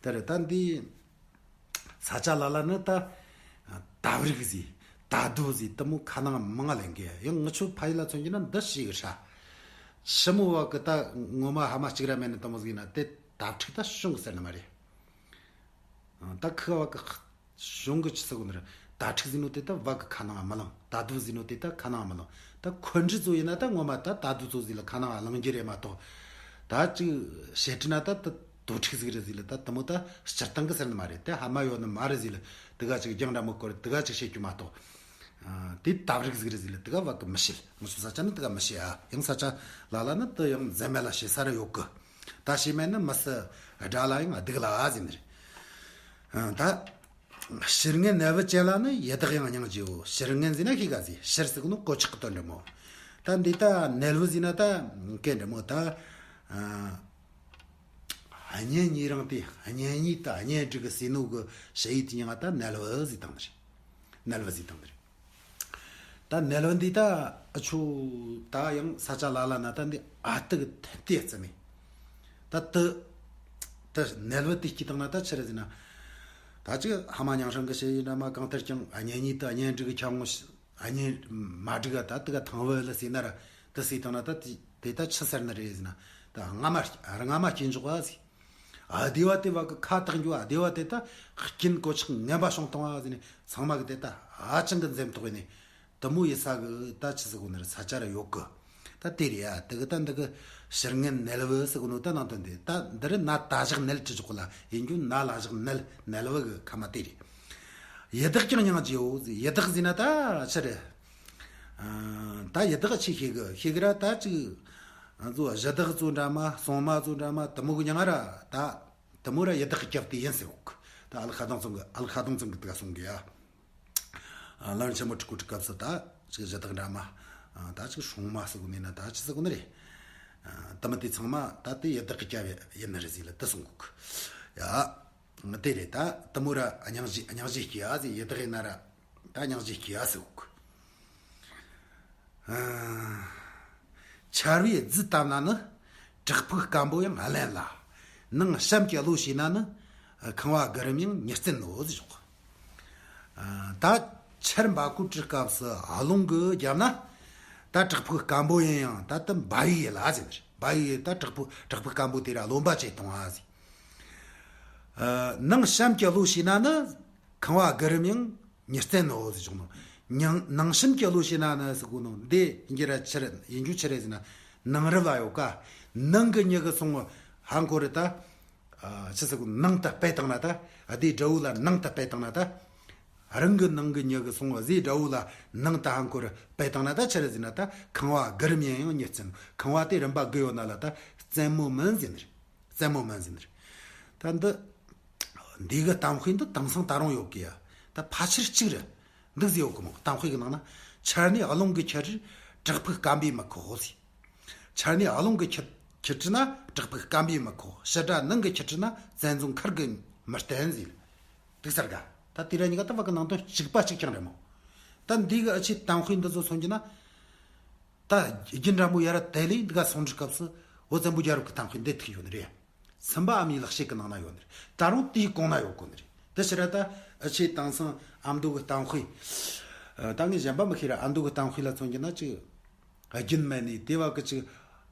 དེ་རེད། ད་འདི་ས་ཆ་ལ་ལ་ནི་ད་དྭ་བུ་རིགས་ཟེར། དྭ་དུ་ཟེར། དེ་མོ་ཁ་ནང་མང་ང་ལེན་གི། ཡང་ངི་ཆོ་ཕ་ཡུལ་ལ་མཚོན་གྱི་ན་འདི་ཞེ་གི་ཧྲ། ཞི་མོ་བ་གི་ད་ངོ་མ་ཕ་མ་གཅིག་ར་མེད་ནི་དེ་མོ་ཟིག་ཡིན་ན་དེ་དྭ་ཕྲུག་ད་བྱུང་གི་ཟེར་ནི་མ་རེད། ཨ་ད་ཁུ་བ་གི་གཞུང་གི་ཆི་ཟེར་གོ་ནི་རེད། དྭ་ཕྲུག་ཟེར་ནོ་དེ་ད་བ་གི་ཁ་ནང་མི་ལང་། དྭ་དུ་ཟེར་ནོ་དེ་ད་ཁ་ནང་མི་ལང་། ད་འཁོན་འདྲི་ཚོ་ཡིན་ན་ད་ངོ་མ་ད་དྭ་དུ་ཚོ་ཟིག་ལ་ཁ་ནང་ལང་རྒྱུ་རེད་མ་གཏོགས། ད་ཅིག་བཤད་ཁྲི་ན་ད་ད་དྭ་ཕྲུག་ཟིག་རེད་ཟེར་ལ་ད་དེ་མོ་ད་སྤྱིར་བཏང་གི་ཟེར་ནི་མ་རེད། དེ་ཕ་མ་ཡོད་ནི་མ་རེད་ཟེར་ལ་དེ་ག་ཅིག་རྒྱང་འདྲ་མོ་སྐོར་དེ་ག་ཅིག་བཤད་རྒྱུ་མ་གཏོགས། ཨ་དེ་དྭ་ཕྲུག་ཟིག་རེད་ཟེར་ལ་དེ་ག་བ་གི་མི་བཤད། ང་ཚོ་ས་ཆ་ནི་དེ་ག་མི་བཤད་ཨ། ཡང་ས་ཆ་ལ་ལ་ནི་དེ་ཡང་འཛེམ་མེད་ལ་བཤད་ས་ར་ཡོད་གི། ད་ཞེ་མེད་ནི་མི་སྲིད་དགྲ་ལ་ཡང་སྡིག་ལ་ཟེར་ནི་རེད། ཨ་ད། ཕྱིར་ངན་ནད་བུ་ཅན་ལ་ནི་ཡི་དྭགས་ཡང་སྙིང་རྗེའོ། ཕྱིར་ངན་ཟེར་ན་ཤེས་ག་ཟེར། ཕྱིར་ཟེར་གི་ནོ་གོད་ཆག་གི་དོན་འདྲ་མོ། ད་འདི་ད་ནད་བུ་ཟེར་ན་ད་སྐད་འདྲ་མོ་ད། ཨ་གཉེན་ཉེ་རིང་དེ། གཉེན་ཉེ་ད་གཉེན་སྒྲིག་གི་ཟེར་ནོ་གི་ཞུ་ཡིག་དེ་མྱིང་ང་ད་ནད་བུ་ཟེར་བཏང་ནི་རེད། ནད་བུ་ཟེར་བཏང་ནི་རེད། ད་ནད་བུ་འདི་ད་ཨ་ཆོ་ད་ཡང་ས་ཆ་ལ་ལ་ན་ད་འདི་ཨ་ཏི་གི་ཐན་ཏེ་རྩི་མེད། ད་ཏི་ད་ནད་བུ་དེ་སྐྱེས་བཏང་ན་ད་ཆི་རེད་ཟེར་ན། ད་ཅིག་ཕ་མ་མྱང་སྲང་གི་ཞུ་ཡིག་འདྲ་མ་གང་ལྟར་ཀྱང་གཉེན་ཉེ་ད་གཉེན་སྒྲིག་གི་ཁྱབ་ངོ་ཤ་གཉེན་མ་སྒྲིག་ག་ད་དེ་ག་ཐང་བུ་ལ་ཟེར་ན་ར། དེ་ཟེར་བཏང་ན་ད་དེ་དེ་ད་ཆི་ཟེར་ནི་རེད་ཟེར་ན། ད་རྔ་མ་རྔ་མ་སྐྱེས་འཇོག་ག་ཟེར། ཨ་སྡེ་བ་དེ་བ་གི་ཁ་བཏགས་འགྱོ། ཨ་སྡེ་བ་དེ་ད་རྐྱེན་གོད་ཆག་ངན་པ་བྱུང་བཏང་བ་ཟེར་ནས་ཚང་མ་གི་དེ་ད་ཧ་ཅང་གི་འཛེམ་དོགས་ཡིན་ནས། དེ་མོ་ཡི་ས་གི་ད་ཆི་ཟེར་གོ་ནི་རེད། ས་ཆ་ར་ཡོད་གི། ད་དེ་རེད་ཡ། དེ་གི་ད་འདི་གི་ཕྱིར་ངན་ནད་བུ་ཟེར་གོ་ནོ་ད་ནང་དོན་དེ། ད་འདི་རེད། ན་ད་བཞག་ནད་ཅི་ཆོག་གི་ལ་ཡིན་རྒྱུ། ན་ལ་བཞག་ནད། ནད་བུ་གི་ཁ་མ་དེ་རེད། ཡི་དྭགས་ཀྱང་སྙིང་རྗེའོ་ཟེར། ཡི་དྭགས་ཟེར་ན་ད་ཆི་རེད། ཨ་ད་ཡི་དྭགས་ཆི་ཤེས་གི་ཤེས་གི་ར། ད་ཅིག་ཨ་ཚོ་གཞི་བདག་ཚོ་འདྲ་མ་སྲུང་མ་ཚོ་འདྲ་མ་དེ་མོ་གི་མྱིང་ང་ར་ད་དེ་མོ་ར་ཡི་དྭགས་རྒྱབ་དེ་ཡིན་ཟེར་གོ་གི། ད་ཨལ་ཁ་དང་ཚང་གི་ཨལ་ཁ་དང་ཚང་གི་དེ་ག་གསུང་གི་ཡ། ཨ་ལན་ཆེན་མོ་ཀྲིག་ཀུ་ཀྲིག་སྐབས་སུ་ད་ཅིག་གཞི་བདག་འདྲ་མ། ཨ་ད་ཅིག་སྲུང་མ་ཟེར་གོ་ནི་ན་ད་ཅི་ཟེར་གོ་ནི་རེད། ཨ་དེ་མི་དེ་ཚང་མ་ད་དེ་ཡི་དྭགས་ཀྱི་སྐྱ་བ་ཡིན་ནི་རེད་ཟེར་ལ་དེ་གསུང་གོ་གི། ཡ། དེ་རེད། ད་དེ་མོ་ར་སྙིང་རྗེ་སྙིང་རྗེ་སྐྱེ་ཡ་ཟེར། ཡི་དྭགས་ཡིན་ན་ར་ད་སྙིང་རྗེ་སྐྱེ་ཡ་ཟེར་གོ་གི། ཨ་ཆར་བའི་རྫི་བཏབ་ན་ནི། བྲག་ཕུག་སྐམ་པོ་ཡང་བརླན་ལ། ནང་གཤམ་གྱི་གློ་བྱས་ན་ནི། ཁང་བ་དགུ་རིམ་ཡང་མྱི་བཙན་ནོ་ཟེར་ཞོག། ཨ་ད་ཆར་འབབ་གོ་དུས་སྐབས་སུ་རླུང་གིས་བརྒྱབ་ན། ད་བྲག་ཕུག་སྐམ་པོ་ཡིན་ཡང་ད་དུ་འབའ་ཡི་ཡི་ལ་ཟེར་ནི་རེད། འབའ་ཡི་ཡི་ད་བྲག་ཕུག་བྲག་ཕུག་སྐམ་པོ་དེ་ར་རློན་པ་བྱས་གཏོང་ཨ་ཟེར། ཨ། ནང་གཤམ་གྱི་བློ་ཤེས་ན་ནི་ཁང་བ་དགུ་རིམ་ཡང་ཉེར་བཙན་ནོ་ཟེར་བྱུང་ནོ། ནང་ནང་གཤམ་གྱི་བློ་ཤེས་ན་ནི་ཟེར་གོ་ནོ་འདི་ཡིན་རྒྱུ་ར་ཆི་རེད་ཡིན་རྒྱུ་ཆི་རེད་ཟེར་ན། ནང་རི་བ་ཡོད་ཀ། ནང་གི་མྱི་གི་སོང་ཧ་འཁོར་རེད་ད། ཨ། ཆི་ཟེར་གོ། ནང་དུ་སྤེལ་བཏང་ན་ད། ཨ། དེའི་དགྲ་བོ་ལ་ནང་དུ་སྤེལ་བཏང་ན་ད། རང་གི་ནང་གི་མྱི་གི་སོང་བ་ཟེའི་དགྲ་བོ་ལ་ནང་དུ་ཧ་འཁོར་སྤེལ་བཏང་ན་ད་ཆི་རེད་ཟེར་ན། ད་ཁང་བ་དགུ་རིམ་ཡིན་ཡང་ཉེར་བཙན། ཁང་བ་དེ་རིམ་པ་དགུ་ཡོད་ན་ལ་ད་བཙན་མོ་མིན་ཟེར་ནི་རེད། བཙན་མོ་མིན་ཟེར་ནི་རེད། ད་འདི་འདི་གི་གཏམ་དཔེ་འདི་དེང་སང་ད་རུང་ཡོད་གི་ཡ། ད་ཕལ་ཆེར་གཅིག་རེད། འདུག་ཟེར་ཡོད་གི་མོ། གཏམ་དཔེ་གི་ནང་ན། ཆར་ནས་རླུང་གིས་འཁྱུད་རིར་བྲག་ཕུག་སྐམ་པས་མི་ཁོག་ཟེར། ཆར་ནས་རླུང་གིས་འཁྱུད་འཁྱུད་རིས་ན་བྲག་ཕུག་སྐམ་པས་མི་ཁོག། ཞི་དྲག་ནང་གིས་འཁྱུད་རིས་ན་བཙན་རྫོང་མཁར་གྱིས་མི་བརྟན་ཟེར། འདུག་ཟེར་ག། ད་དེ་ར་གཉིས་ཀ་ད་བ་གི་ནང་དོན་གཅིག་པ་གཅིག་རྐྱང་རེད་མོ། ད་འདི་གི་ཨ་ཆེ་གཏམ་དཔེ་འདི་ཚོ་མཚོན་གྱི་ན། ད་རྒྱུན་འདྲ་མོ་ཡར་དེ་ལས་འདི་ག་སོང་འདྲི་སྐབས་སུ་བོད་བཙན་པོའི་རྒྱལ་རབས་ཀྱི་གཏམ་དཔེ་འདི་ཐུག་ཡོད་ནི་རེད། སུམ་པ་ཨ་མའི་ལེགས་བཤད་ཀྱི་ནང་ན་ཡོད་ནི་རེད། ད་རུང་དེའི་གོང་ན་ཡོད་གོ་ནི་རེད། དེ་ཕྱིར་ད་ཨ་ཆེ་དེང་སང་ཨ་མདོ་གི་གཏམ་དཔེ། ཨ། ད་ངས་གཞན་པ་མི་ཤེས་ར། ཨ་མདོ་གི་གཏམ་དཔེ་ལ་མཚོན་གྱི་ན་ཅིག་རྒྱུན་མེད་ནས་དེ་བ་གི་ཅིག་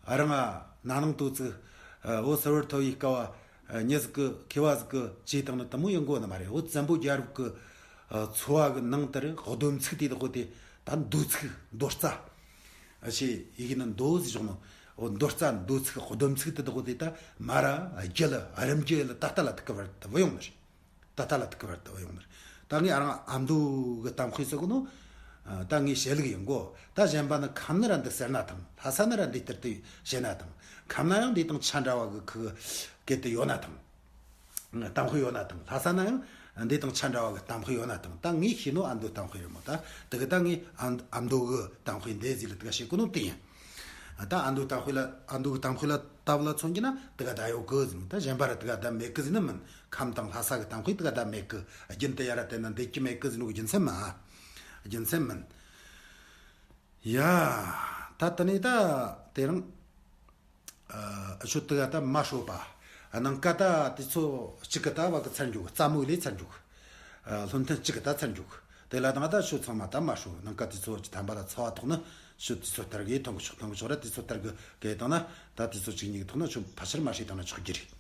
རང་ང་ན་ནིང་དོ་ཚིགས། ཨ། འོ་སི་བར་ཐོ་ཡི་སྐབས་བ་མྱི་ཟིག་གི་མཁས་བ་ཟིག་གི་བྱས་བཏང་ནི་དེ་མོ་ཡིན་གོ་ནི་མ་རེད། འོ་བཙན་པོ་རྒྱལ་རབས་ཀྱི་ཨ་འཚོ་བ་གི་ནང་དེར་སྡོམ་ཚིག་དེ་དག་གོ་དེ་ད་འདོད་ཚིག་འདོད་རྩ། ཨ་ཆེ་ཡི་གེ་ནི་འདོད་ཟེར་བྱུང་ནོ། འོ་འདོད་རྩ་འདོད་ཚིག་སྡོམ་ཚིག་དེ་དག་གོ་དེ་ད་མ་ར་རྒྱུད་ལ་རིམ་གྱིས་ལ་ད་ལྟ་ལ་ཐུག་གི་བར་དུ་བུད་ཡོང་ནི་རེད། ད་ལྟ་ལ་ཐུག་གི་བར་དུ་བུད་ཡོང་ནི་རེད། ད་ངས་ཨ་རང་ཨ་མདོ་གི་གཏམ་དཔེ་ཟེར་གོ་ནོ། ཨ། ད་ངས་བཤད་ལུགས་ཡིན་གོ། ད་གཞན་པ་ནི་ཁམས་ན་ར་འདི་ཟེར་ན་ཐང་། ལྷ་ས་ན་ར་འདི་ལྟར་དུ་བཤད་ན་ཐང་། ཁམས་ན་ཡང་འདི་དང་ཆ་འདྲ་བ་གི་ཁུ་གི་སྐད་དུ་ཡོད་ན་ཐང་། གཏམ་དཔེ་ཡོད་ན་ཐང་། ལྷ་ས་ན་ཡང་འདི་དང་ཆ་འདྲ་བ་གི་གཏམ་དཔེ་ཡོད་ན་ཐང་། ད་ངས་ཤེས་ནོ་ཨ་མདོ་གཏམ་དཔེ་རེད་མོ། ད་དེ་གི་ད་ངས་ཨ་ཨ་མདོ་གི་གཏམ་དཔེ་འདི་ཟིག་ལ་དེ་ག་བཤད་གོ་ནོ་དེ་ཡིན། ད་ཨ་མདོ་གཏམ་དཔེ་ལ་ཨ་མདོ་གི་གཏམ་དཔེ་ལ་ལྟ་བུ་ལ་མཚོན་གྱི་ན་དེ་ག་ད་ཡོད་གི་ཟིན། ད་གཞན་པ་ར་དེ་ག་ད་མེད་གི་ཟིན་ནི་མིན། ཁམས་དང་ལྷ་ས་གི་གཏམ་དཔེ་དེ་ག་ད་མེད་གི། རྒྱུན་དུ་ཡ་ར་དེ་ན་འདེད་ཀྱི་མེད་གི་ཟིན་ནོ་གི་རྒྱུ་མཚན་མིན། རྒྱུ་མཚན་མིན། ཡ། ད་དེ་ནས་ད་དེ་རིང་ཨ་ཆོ་དེ་ག་ད་མ་ཧྲོ་པ། ནང་ཀ་ད་དེ་ཚོ་གཅིག་གི་ད་བ་གི་ཚར་འཇུག་རྩ་མོ་ལས་ཚར་འཇུག་ཨ། བློ་མཐུན་གཅིག་གི་ད་ཚར་འཇུག་དེ་ལ་དང་ད་ཆོ་ཚང་མ་ད་མ་ཧྲོ། ནང་ཀ་དེ་ཚོ་གི་ཐམ་པ་ལ་ཚ་བ་ཐོག་ནི་ཆོ་དེ་ཚོ་ལྟར་གི་ཐོང་གི་ཆོག་ཐོང་གི་ཆོག་ར། དེ་ཚོ་ལྟར་གི་གི་དང་ན་ད་དེ་ཚོ་གཅིག་གཉིས་གི་ཐོག་ན་ཆོ་ཕལ་ཆེར་མ་ཧྲི་དང་ན་ཆོག་གི་རེད།